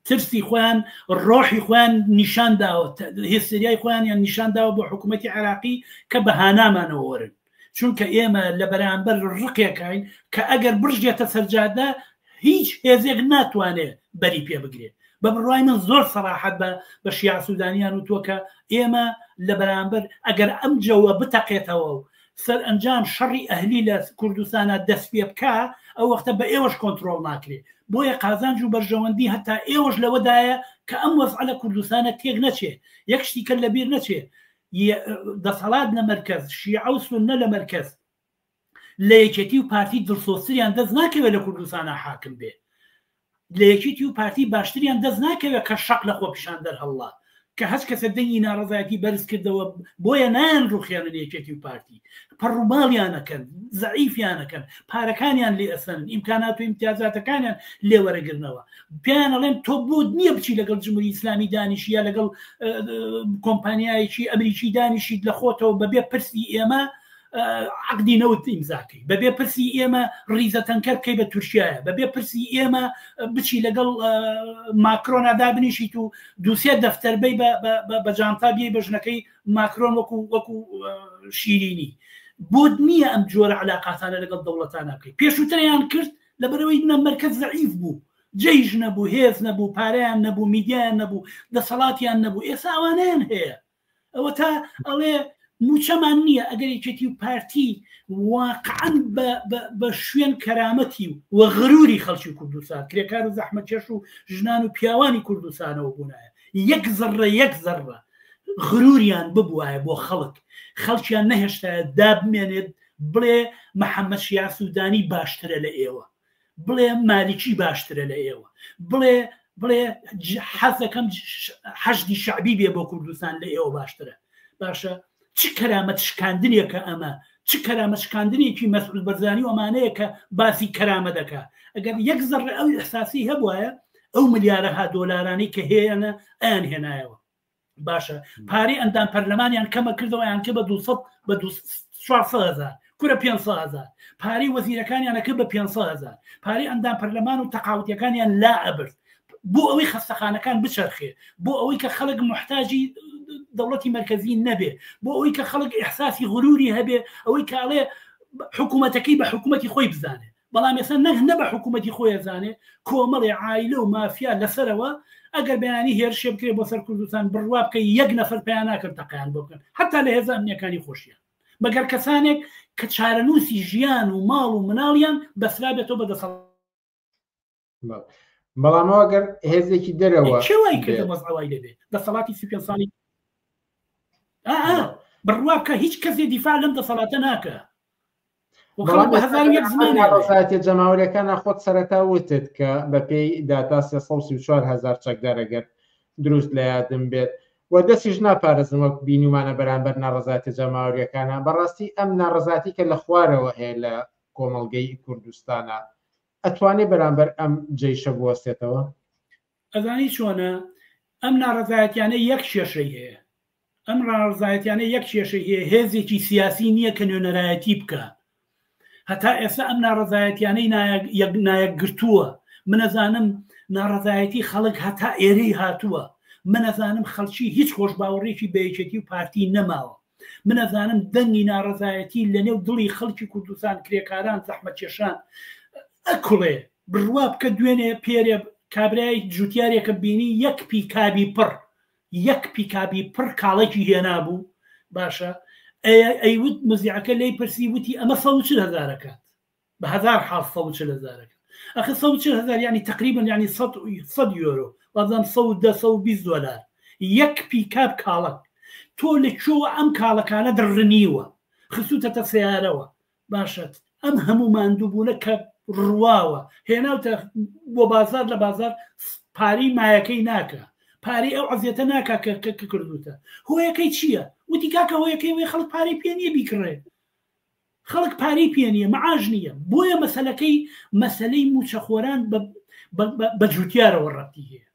ترسی خۆیان ڕۆحی خۆیان نیشان داوە هێستریای خۆیانیان نیشان داوە بۆ حکوومەتی عێراقی کە بەهانامانەوە وەرن چونکە ئێمە لە بەرامبەر ڕقێکین کە ئەگەر بڕژێتە سەرجادە هیچ هێزێک ناتوانێت بەری پێ بگرێت بە بڕوای من زۆر سەراحەت بە بە شیاع سودانیان وتووە کە ئێمە لە بەرامبەر ئەگەر ئەم جەوە بتەقێتەوە و سەرئەنجام شەڕی ئەهلی لە کوردستانا دەست پێ بکا ئەو وەختە بە ئێوەش کۆنترۆڵ ناکرێ. بۆیە قازانج و بەرژەوەندی هەتا ئێوەش لەوەدایە کە ئەم وەزعە لە کوردستانە تێک نەچێ. یەک شتی کە لەبیر نەچێ، دەسەڵات لە مەرکەز، شیعە و سوننە لە مەرکەز، لە یەکێتی و پارتی دڵسۆزتریان دەست ناکەوێت لە کوردستانا حاکم بێ. لە یەکیتی و پارتی باشتریان دەست ناکەوێت کە شەق لە خۆپیشاندەر هەڵڵا کە هەچ کەسە دەنگی ناڕەزایەتی بەرز کردەوە بۆیە نایان ڕوخێنن یەکێتی و پارتی پەڕوماڵیانەکەن زەعیفیانەکەن پارەکانیان لێ ئەسەنن ئیمکانات و ئیمتیازاتەکانیان لێ وەرەگرنەوە پێیان ئەڵێن تۆ بۆت نییە بچی لەگەڵ جمهوری ئیسلامی دانیشی یا لەگەڵ کۆمپانیایەکی ئەمریکی دانیشیت لە خۆتەوە بەبێ پرسی ئێمە عەقدی نەوت ئیمزاکەی بەبێ پرسی ئێمە ڕیزە تەنکەر بکەی بە تورکیایە بەبێ پرسی ئێمە بچی لەگەڵ ماکرۆنا دابنیشیت و دووسێ دەفتەر بی بە جانتا بی بە ژنەکەی ماکرۆن وەکو وەکو شیرینی بۆت نییە ئەم جۆرە علاقاتانە لەگەڵ دەوڵەتانە بکەی پێشووتریان کرد لەبەرەوەی نە مەرکەز زەعیف بوو جەیش نەبوو هێز نەبوو پارەیان نەبوو میدیایان نەبوو دەسەڵاتیان نەبوو ئێستا ئەوانیان هەیە ئەوەتا ئەڵێ موچەمان نییە ئەگەر یەکێتی و پارتی واقعا بە شوێن کەرامەتی و غروری خەڵکی کوردستان کرێکار و زەحمەتکێش و ژنان و پیاوانی کوردستانەوە بوونایە یەک زەڕە یەک زەڕە غروریان ببوایە بۆ خەڵک خەڵکیان نەهێشتایە دابمێنێت بڵێ محەممەد شیاع سوودانی باشترە لە ئێوە بڵێ مالیکی باشترە لە ئێوە بڵێ بڵێ حەزەکەم حەشدی شەعبی بێ بۆ کوردستان لە ئێوە باشترە باشە چ کەرامەت شکاندنێکە ئەمە چ کەرامەت شکاندنێکی مەسعود بەرزانی و ئەمانەیە کە باسی کەرامە دەکا ئەگەر یەک زەڕە ئەو ئیحساسی هەبوایە ئەو ملیارەها دۆلارانەی کە هەیەە ئەیان هێنایەوە باشە پارەی ئەندام پەرلەمانیان کەمە کردەوە یان کرد بە 200 بە 400 هزار کورە 500 هزار پارەی وەزیرەکانیان کرد بە 500 هزار پارەی ئەندام پەرلەمان و تەقاوتەکانیان لا ئەبرد بۆ ئەوەی خەستەخانەکان بچەرخێ بۆ ئەوەی کە خەڵک محتاجی دەوڵەتی مرکزی نەبێ بۆ ئەوەی کە خەڵک ئیحساسی غروری هەبێ ئەوەی کاڵێ حکوومەتەکەی بە حکوومەتی خۆی بزانێ بەڵام ئێستا نەک نە بە حکوومەتی خۆی ئەزانێ کۆمەڵێ عایلە و مافیا لەسەرەوە ئەگەر بەیانی هێرشێ بکرێ بۆ سەر کوردستان بڕوا بکە یەک نەفەر پیا ناکەن تەقیان بۆ بکەن حتا لە هێزە ئەمنیەکانی خۆشیان مەگەر کەسانێک کە چارەنووسی ژیان و ماڵ و مناڵیان بەسرابێتەوە بە دەسەڵات. بەڵام ئەوە گەر هێزێکی دەرەوە کێ وای کردە وەزع وای لێبێ دەسەڵاتی 35 ساڵی ئا بڕوا بکە هیچ کەسێ دیفاع لەم دەسەڵاتە ناکە ناڕەزایەتیە جەماوەریەکان خۆت سەرەتا وتت کە بەپێی داتا 334 هزار چەکدار ئەگەر دروست لە یادم بێت و دەستیش ناپارێزن وەک بینیومانە بەرامبەر ناڕەزایەتیە جەماوەریەکانە بەڕاستی ئەم ناڕەزاتی کە لە خوارەوە هەیە لە کۆمەڵگەی کوردستانە ئەتوانێ بەرامبەر ئەم جەیشە بوەستێتەوە؟ ئەزانی چۆنە ئەم ناڕەزایەتیانە یەک کێشەی هەیە ئەم ڕاڕزایەتیانە یەک کێشەی هەیە هێزێکی سیاسی نییە کە نوێنەرایەتی بکە هەتا ئێستا ئەم ناڕەزایەتیانەی نایەکگرتووە منەزانم ناڕەزایەتی خەڵک هەتا ئێرەی هاتووە منەزانم خەڵکی هیچ خۆشباوەڕێکی بە یەکێتی و پارتی نەماوە منەزانم دەنگی ناڕەزایەتی لەنێو دڵی خەڵکی کوردستان کرێکاران زەحمەتکێشان ئەکوڵێ بڕوا بکە دوێنێ پێرێ کابرای جوتیارێکم بینی یەک پیکابی پڕ یەک پیکابی پڕ کاڵەکی هێنابوو باشە ئەیوت مزیعەکە لی پرسی وتی ئەمە 140 هزارەکات بە هزار حاڵ 140 هزارەکە ئەخە 140 هزار یعنی تقریبا یعنی 100 یۆرۆ وابزانم 110 120 دۆلار یەک پیکاب کاڵەک تۆ لە کوێوە ئەم کاڵەکانە دڕنیوە خستوتەتە سیارەوە باشە ئەم هەموو ماندووبوونە کە ڕواوە هێناوتە بۆ بازار لە بازار پارەی مایەکەی ناکە پارەی ئەو عەزیەتە ناکا کە کە کردوتە هۆیەکەی چییە وتی کاکە هۆیەکەی وی خەڵک پارەی پێ نییە بیکڕێ خەڵک پارەی پێ نییە معاش نییە بۆیە مەسەلەکەی مەسەلەی موچەخۆران بە جوتیارەوە ڕەبتی هەیە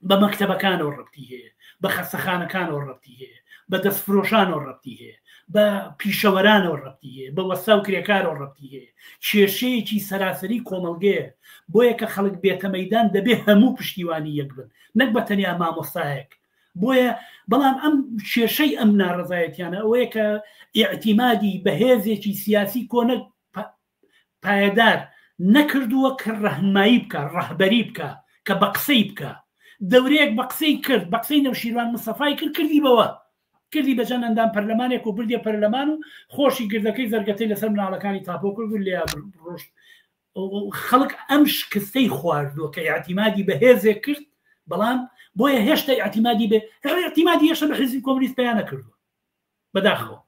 بە مەکتەبەکانەوە ڕەبتی هەیە، بە خەستەخانەکانەوە ڕەبتی هەیە، بە دەستفرۆشانەوە ڕەبتی هەیە، بە پیشەوەرانەوە ڕەبتی هەیە، بە وەستا و کرێکارەوە ڕەبتی هەیە. کێشەیەکی سەراسەری کۆمەڵگەیە. بۆیە کە خەڵک بێتە مەیدان دەبێ هەموو پشتیوانی یەک بن، نەک بە تەنیا مامۆستایەک. بۆیە بەڵام ئەم کێشەی ئەم ناڕەزایەتیانە ئەوەیە کە ئیعتیمادی بە هێزێکی سیاسی کۆنە پایەدار نەکردووە کە ڕەهنمایی بکا، ڕەهبەری بکا، کە بە قسەی بکا. دەورەیەک بە قسەی کرد، بە قسەی نەوشیروان مستەفای کرد، کردی بەوە. کردی بە چەند ئەندام پەرلەمانێک و بردیە پەرلەمان و خۆشی گردەکەی زەرگەتەی لەسەر مناڵەکانی تاپۆ کرد و لێیا ڕۆشت. خەڵک ئەم شکستەی خواردووە کە ئیعتیمادی بە هێزێک کرد بەڵام بۆیە هێشتا ئیعتیمادی بێ ئیعتیمادی هێشتا بە حزبی کۆمۆنیست پیا نەکردووە بەداخەوە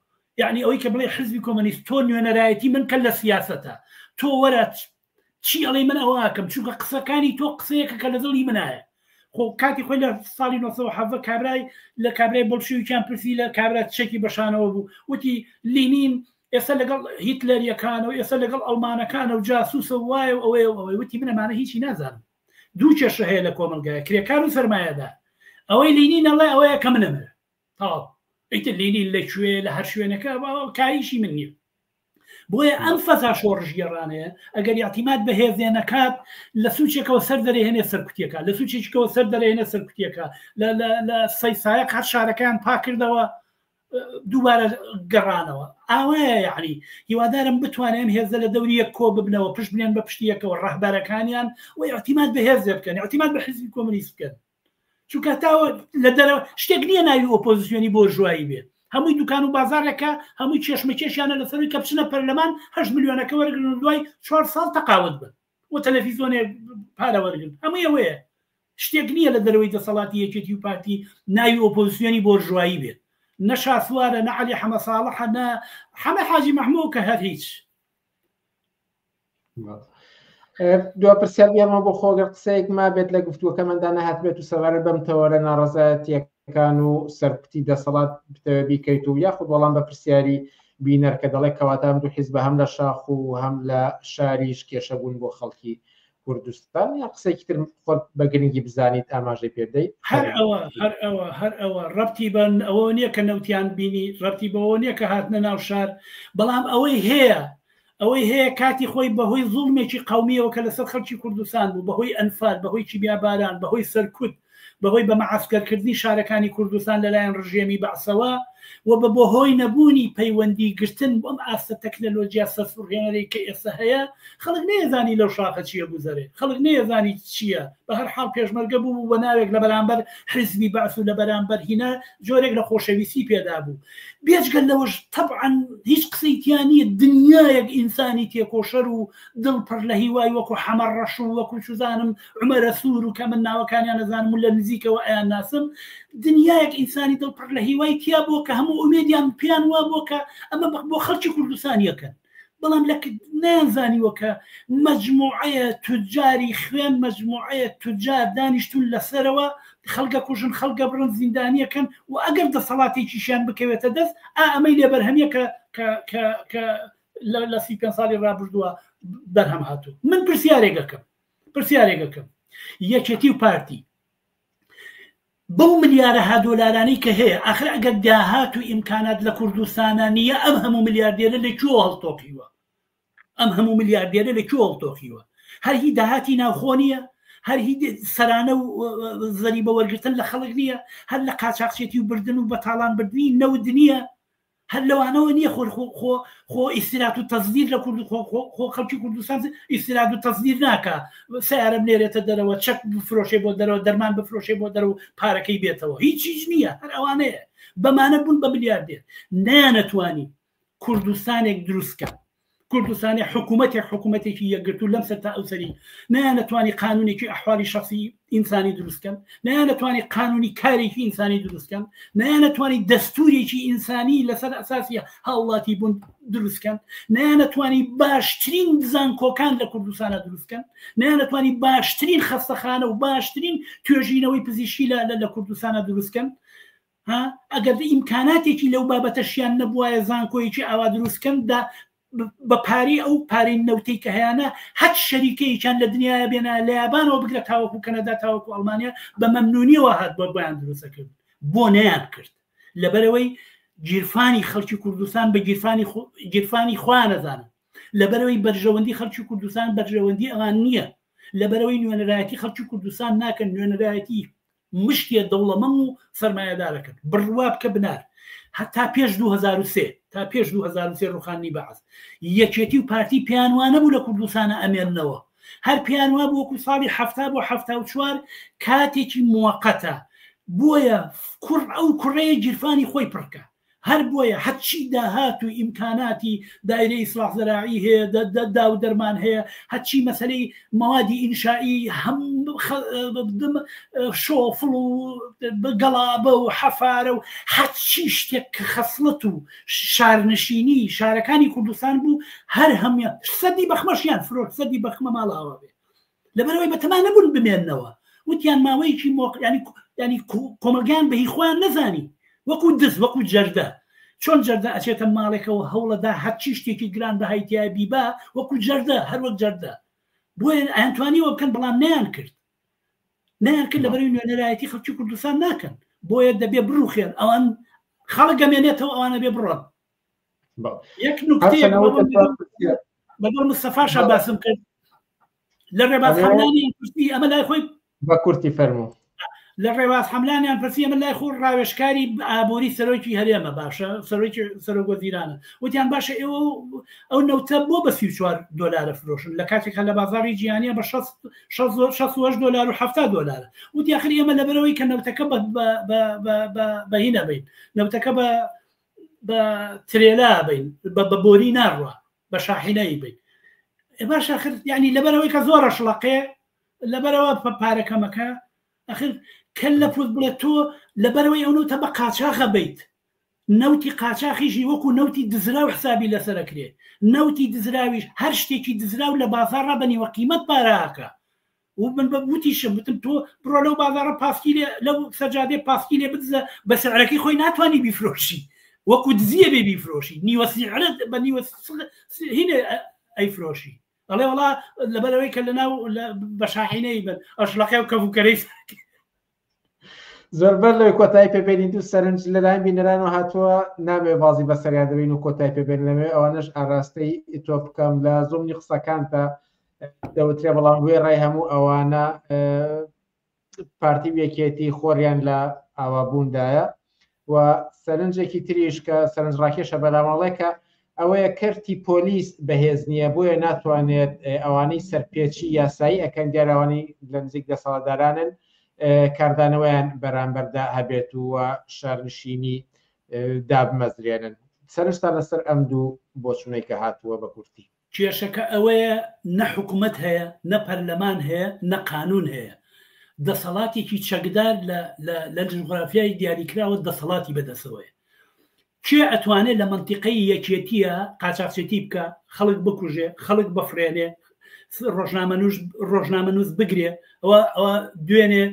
یعنی ئەوەی کە بڵێ حزبی کۆمۆنیست تۆ نوێنەرایەتی من کە لە سیاسەتە تۆ وەرە چی ئەڵێ من ئەوە ئەکەم چونکە قسەکانی تۆ قسەیەکە کە لە دڵی منایە خۆ کاتی خۆی لە ساڵی 1970 کابرای لە کابرای بۆلشویکیان پرسی لە کابرا چێکی بەشانەوە بوو وتی لینین ئێستا لەگەڵ هیتلەریەکان و ئێستا لەگەڵ ئەڵمانەکانە و جاسوسە و وایە و ئەوەیە و ئەوەی وتی من ئەمانە هیچی نازانم دوو کێشە هەیە لە کۆمەڵگایە کرێکار و سەرمایەدار ئەوەی لینین ئەڵێ ئەوەیە کە من ئەمەوێ تەواو ئیتر لینین لە کوێ لە هەر شوێنەکە کاریشی من نییە بۆیە ئەم فەزا شۆڕشگێڕانەیە ئەگەر اعتیماد بە هێزێ نەکات لە سوچێکەوە سەر دەرێهێنێ سەرکوتیەکە لە سوچێکەوە سەر دەرێنێ سەرکوتیەکە لە سەی سایەق هەر شارەکان پاکردەوە دووبارە گەڕانەوە ئاوایە یعنی هیوادارم بتوانێن ئەم هێزە لە دەوری یەک کۆ ببنەوە پشت بنێن بە پشتی یەکەوە ڕەهبەرەکانیان و اعتیماد بە هێزێ بکەن اعتیماد بە حزبی کۆمۆنیست بکەن چونکە تاوە لە دەرەوە شتێک نییە ناوی ئۆپۆزیسیۆنی بۆرژوایی بێ هەمووی دوکان و بازارێکە هەمووی کێشمەکێشیانە لەسەروی کە بچنە پەرلەمان هەشت ملیۆنەکە وەرگن و دوای چوار ساڵ تەقاوت بن و تەلەفیزۆنێک پارە وەرگن هەمووی ئەوەیە شتێک نییە لە دەرەوەی دەسەڵاتی یەکێتی و پارتی ناوی ئۆپۆزیسیۆنی بۆرژوایی بێت نە شاسوارە نە عەلی حەمە ساڵحە نە حەمە حاجی مەحموو کە هەر هیچ. دوا پرسیار بێمە بۆ خۆگەر قسەیەک مابێت لە گفتوەکەماندا نەهاتبێت و سەبارەت بەم تەوەرە ناڕەزایەتیەکان و سەرکوتی دەسەڵات بتەوێ بیکەیت و یاخود وەڵام بە پرسیاری بینەر کە دەڵێ کەواتە ئەم دوو حیزبە هەم لە شاخ و هەم لە شاریش کێشە بوون بۆ خەڵکی کوردستان یا قسەیەکی تر خۆت بە گرنگی بزانیت ئاماژەی پێ بدەیت؟ هەر ئەوە هەر ئەوە هەر ئەوە ڕەبتی بە ئەوە نییە کە نەوتیان بینی ڕەبتی بەوە نییە کە هاتنە ناو شار بەڵام ئەوەی هەیە ئەوەی هەیە کاتی خۆی بەهۆی زوڵمێکی قەومیەوە کە لەسەر خەڵکی کوردستان بوو بەهۆی ئەنفال بەهۆی کیمیاباران بەهۆی سەرکوت بەهۆی بە مەعەسکەرکردنی شارەکانی کوردستان لەلایەن ڕژێمی بەعسەوە و بە بەهۆی نەبوونی پەیوەندی گرتن بەم ئاستە تەکنەلۆجیا سەرسوڕهێنەرەی کە ئێستا هەیە خەڵک نەیەزانی لەو شاخە چییە گوزەرێ خەڵک نەیەزانی چییە بە هەر حاڵ پێشمەرگە بوو بوو بە ناوێک لە بەرامبەر حیزبی بەعس و لە بەرامبەر هینا جۆرێک لە خۆشەویستی پێدا بوو بێجگە لەوەش تەبعەن هیچ قسەی تیا نییە دنیایەک ئینسانی تێکۆشەر و دڵ پڕ لە هیوای وەکو حەمە ڕەش و وەکو چوزانم عومەرە سوور و کە من ناوەکانیان ئەزانم و لە نزیکەوە ئەیان ناسم دنیایەک ئینسانی دڵ پڕ لە هیوای تیا بووە کە هەموو ئومێدیان پێیان وا بووە کە ئەمە بۆ خەڵکی کوردستان یەکەن بەڵام لە نەیانزانیوە کە مەجموعەیە توجاری خوێن مەجموعەیە توجار دانیشتون لەسەرەوە خەڵگە کوژن خەڵگە بڕن زیندانیەکەن و ئەگەر دەسەڵاتێکیشیان بکەوێتە دەست ئا ئەمەی لێ بەرهەمیە کە کە کە کە لە 35 ساڵی ڕابردووە بەرهەم هاتوو من پرسیارێک ئەکەم پرسیارێک ئەکەم یەکێتی و پارتی بەو ملیارەها دۆلارانەی کە هەیە ئاخر ئەگەر داهات و ئیمکانات لە کوردستانە نییە ئەم هەموو ملیاردێرە لە کوێوە هەڵتۆقیوە ئەم هەموو ملیاردێرە لە کوێوە هەڵتۆقیوە هەر هی داهاتی ناوخۆ نییە هەر هی سەرانە و زەریبە وەرگرتن لە خەڵک نییە هەر لە قاچاقچێتی و بردن و بەتاڵان بردنی نەوت نییە هەر لەوانەوە نییە خۆ خۆ خۆ خۆ ئیستیراد و تەزدیر لە کورد خۆ خۆ خۆ خەڵکی کوردستان ئیستیراد و تەزدیر ناکا سیارە بنێرێتە دەرەوە چەک بفرۆشێ بۆ دەرەوە دەرمان بفرۆشێ بۆ دەرەوە پارەکەی بێتەوە هیچ هیچ نییە هەر ئەوانەیە بەمانە بوون بە ملیاردێر نەیانەتوانی کوردستانێک دروستکە کوردستانی حکوومەتێک حکوومەتێکی یەکگرتوو لەم سەر تا ئەو سەری نەیانەتوانی قانونێکی ئەحوالی شخصی ئینسانی دروستکەن نەیانەتوانی قانونی کارێکی ئینسانی دروستکەن نەیانەتوانی دەستورێکی ئینسانی لەسەر ئەساسی هاوڵاتی بوون دروستکەن نەیانەتوانی باشترین زانکۆکان لە کوردستانە دروستکەن نەیانەتوانی باشترین خەستەخانە و باشترین توێژینەوەی پزیشکی لە کوردستانە دروستکەن ها ئەگەر ئیمکاناتێکی لەو بابەتەشیان نەبوایە زانکۆیەکی ئاوا دروست کەن دا بە پارەی ئەو پارەی نەوتەی کە هەیانە هەچ شەریکەیەکیان لە دنیاە بێنایە لە یابانەوە بگرە تاوەکو کەنەدا تاوەکو ئەڵمانیا بە مەمنونیەوە هات بۆ بۆیان دروستە کرد بۆ نەیان کرد لەبەرەوەی گیرفانی خەڵکی کوردستان بە گیرفانی گیرفانی خۆیان نەزانن لەبەرەوەی بەرژەوەندی خەڵکی کوردستان بەرژەوەندی ئەوان نییە لەبەرەوەی نوێنەرایەتی خەڵکی کوردستان ناکەن نوێنەرایەتی مشتێ دەوڵەمەن و سەرمایەدارەکەن بڕوا بکە بنار هەتا پێش 2003 تا پێش 2003 ڕوخاندنی بەعس یەکێتی و پارتی پێیان وانەبوو لە کوردستانە ئەمێننەوە هەر پێیان وابوو وەکو ساڵی حەفتا بۆ 74 کاتێکی موەقەتە بۆیە کوڕ ئەو کوڕەیە گیرفانی خۆی پڕکە. هەر بۆیە هەرچی داهات و ئیمکاناتی دایرەی ئیسلاح زەراعی هەیە دا و دەرمان هەیە هەرچی مەسەلەی مەوادی ئینشائی هەم شۆفڵ و گەڵابە و حەفارە و هەرچی شتێک کە خەسڵەت و شارنشینی شارەکانی کوردستان بوو هەر هەموویان سەدی بەخمەشیان فرۆشت سەدی بەخمە ماڵاوە بێ لەبەرئەوەی بەتەما نەبوون بمێننەوە وتیان ماوەیەکی مۆق ینی ینی کۆمەڵگەیان بە هی خۆیان نەزانی وەکو دز وەکو جەردە چۆن جەردە ئەچێتە ماڵێکەوە هەوڵەدا هەرچی شتێکی گران بەهای تیا بیبا وەکو جەردە هەر وەک جەردە بۆیە ئەیانتوانیوە بکەن بەڵام نەیان کرد نەیان کرد لەبەرەوەی نوێنەرایەتی خەڵکی کوردستان ناکەن بۆیە دەبێ بڕوخێن ئەوان خەڵک گەمێنێتەوە ئەوانە بێ بڕۆن یەک نکتەیەک لەگەڵ مستەفاشا باسم کرد لە ڕێباز حەملانیان پرسی ئەمە لای خۆی بە کورتی فەرموو لە ڕێباز حەملانیان پرسی ئەمە لای خۆ ڕاوێژکاری ئابووری سەرۆکی هەرێمە باشە سەرۆکی سەرۆک وەزیرانە وتیان باشە ئێوە ئەو نەوتە بۆ بە 34 دۆلارە فرۆشن لە کاتێکا لە بازاڕی جیهانیە بە 68 دۆلار و 70 دۆلارە وتی آخر ئێمە لەبەرەوەی کە نەوتەکە بە هینە بین نەوتەکە بە بە ترێلا بین بە بۆری ناڕوا بە شاحینەی بین باش آخر یعنی لەبەرەوەی کە زۆرە شڵەقێ لەبەرەوە پارەکەمەکە ئەخر کەل لە پوت بڵێ تۆ لەبەرەوەی ئەو نەوتە بە قاچاخە بیت نەوتی قاچاخیشی وەکو نەوتی دزراو حسابی لەسەرەکرێ نەوتی دزراویش هەر شتێکی دزراو لە بازاڕا بە نیوە قیمەت پارەکە و من بە وتیشم وتم تۆ بڕۆ لەو بازاڕە پاسکیلێ لەو سەجادێ پاسکیلێ بدزە بە سعرەکەی خۆی ناتوانانی بیفرۆشی وەکو دزیە بێ بیفرۆشی نیوە سعرت بە نیوە هینێ ئەیفرۆشی ئەڵێ وڵا لەبەرەوەی کە لەناو بە شاحینەی بن ئەشلەقێ و کەڤوکەرەی زۆر بەر لەوەی کۆتایی پێبێنین دوو سەرنج لەلایەن بینەرانەوە هاتووە نامەوێ بازی بەسەریان دەبین و کۆتایی پێبێن لەمێ ئەوانەش ئاراستەی تۆ بکەم لە زۆمنی قسەکانتە دەوترێ بەڵام وێڕای هەموو ئەوانە پارتی و یەکێتی خۆریان لە ئاوابووندایە و سەرنجێکی تریش کە سەرنجڕاکێشە بەلامەڵێکە ئەوەیە کەرتی پۆلیس بەهێز نییە بۆیە ناتوانێت ئەوانەی سەرپێچی یاسایی ئەکەن دیارەوانی لە نزیک دەسەڵاتدارانن کاردانەوەیان بەرامبەردا هەبێت و شارنشینی دابمەزرێنن سەرنجتان لەسەر ئەم دوو بۆچونەی کە هاتووە بە کورتی. کێشەکە ئەوەیە نە حکومەت هەیە نە پەرلەمان هەیە نە قانون هەیە دەسەڵاتێکی چەکدار لە جوغرافیای دیاریکراوە دەسەڵاتی بەدەسەوەیە کێ ئەتوانێ لە مەنتیقەی یەکێتیە قاچاخچێتی بکا خەڵک بکوژێ خەڵک بفرێنێ ڕۆژنامەنووس ڕۆژنامەنووس بگرێ ئەوە ئەوە دوێنێ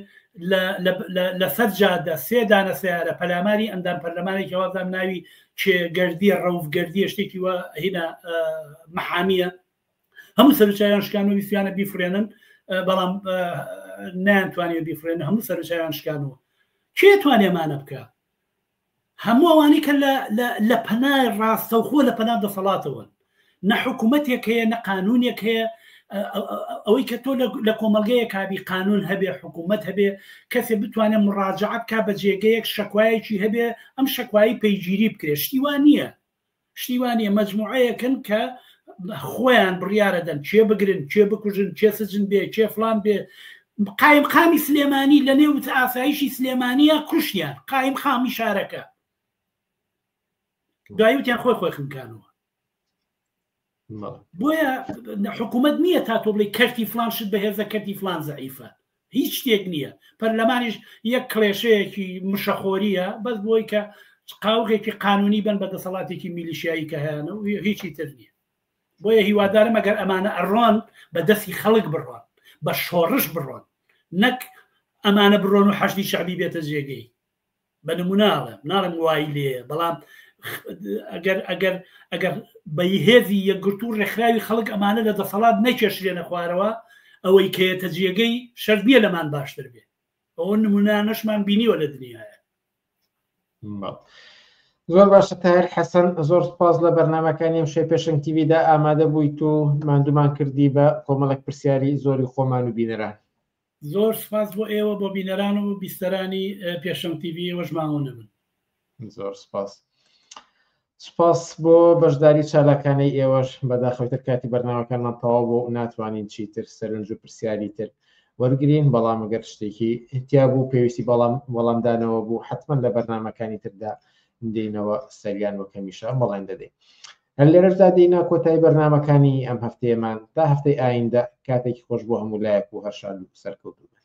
لەسەر جادە سێ دانە سیارە پەلاماری ئەندام پەرلەمانێکی وازام ناوی چێ گردیە ڕەوف گردیە شتێکی وە هینا محامیە هەموو سەرچیان شکان و ویستیانە بیفرێنن بەڵام نەیانتوانیوە بیفرێن هەموو سەرچیان شکانەوە کێ توانێمانە بکە هەموو ئەوانەی کە لە لە لە پەنای ڕاستەوخۆ لە پەنا دەسەڵاتەوەن نە حکوومەتێک هەیە نە قانونێک هەیە ئەوەی کە تۆ لە کۆمەلگەیە کابی قانون هەبێ حکوومەت هەبێ کەسێ بتوانێت مڕاجعە بکا بە جێگەیەک شەکوایەکی هەبێ ئەم شەکوایی پەیگیری بکرێ شتی وا نییە شتی وا نییە مەجموعەیەکن کە خۆیان بڕیارە دەن کێ بگرن کێ بکوژن کێ سجن بێ کێ فلان بێ قایم قامی سلێمانی لە نێو ئاسایشی سلێمانیە کوشتیان قایم خامی شارەکە دوایی وتیان خۆی خۆی خنکانەوە بۆیە حکوومەت نییە تا تۆ بڵێ کەرتی فلان شت بەهێزە کەرتی فلان زەعیفە هیچ شتێک نییە پەرلەمانیش یەک کڵێشەیەکی مشەخۆریە بەس بۆی کە قاوغێکی قانونی بن بە دەسەڵاتێکی میلیشیایی کە هەیانە و هیچی تر نییە بۆیە هیوادارم ئەگەر ئەمانە ئەڕۆن بە دەستی خەڵک بڕۆن بە شۆڕش بڕۆن نەک ئەمانە بڕۆن و حەشدی شەعبی بێتە جێگەی بە نمونە ئەڵێم ناڵێم وای لێیە بەڵام ئەگەر ئەگەر ئەگەر بە هێزی یەکگرتوو ڕێکخراوی خەڵک ئەمانە لە دەسەڵات نەکێشرێنە خوارەوە ئەوەی کە یەتە جێگەی شەرت نییە لەمان باشتر بێ ئەوە نمونانەشمان بینیوە لە دنیاە زۆر باشە تاهر حەسەن زۆر سپاس لە بەرنمەکانی ئەم شەی پێشنگ تیویدا ئامادە بوویت و ماندومان کردی بە کۆمەڵک پرسیاری زۆری خۆمان و بینەران زۆر سپاس بۆ ئێوە بۆ بینەران و بیستەرانی پێشەنگ تیڤی ئێوەش ماوە نەبن. زۆر سپاس. سپاس بۆ بەشداری چالاکانەی ئێوەش بەداخەوەی تر کاتی بەرنامەکانمان تەواو بوو و ناتوانین چیتر سەرنج و پرسیاری تر وەرگین بەڵام گەر شتێکی تیا بوو پێویستی بەڵام وەڵامدانەوە بوو حتمما لە بەرنامەکانی تردا. دێنەوە سەریان وەک هەمیشە بەڵێن دەدەین. هەر لێرەشدا دێینە کۆتایی بەرنامەکانی ئەم هەفتەیەمان تا هەفتەی ئایندە کاتێکی خۆش بۆ هەموو لایەک و هەر شاد و سەرکەوتوو بن.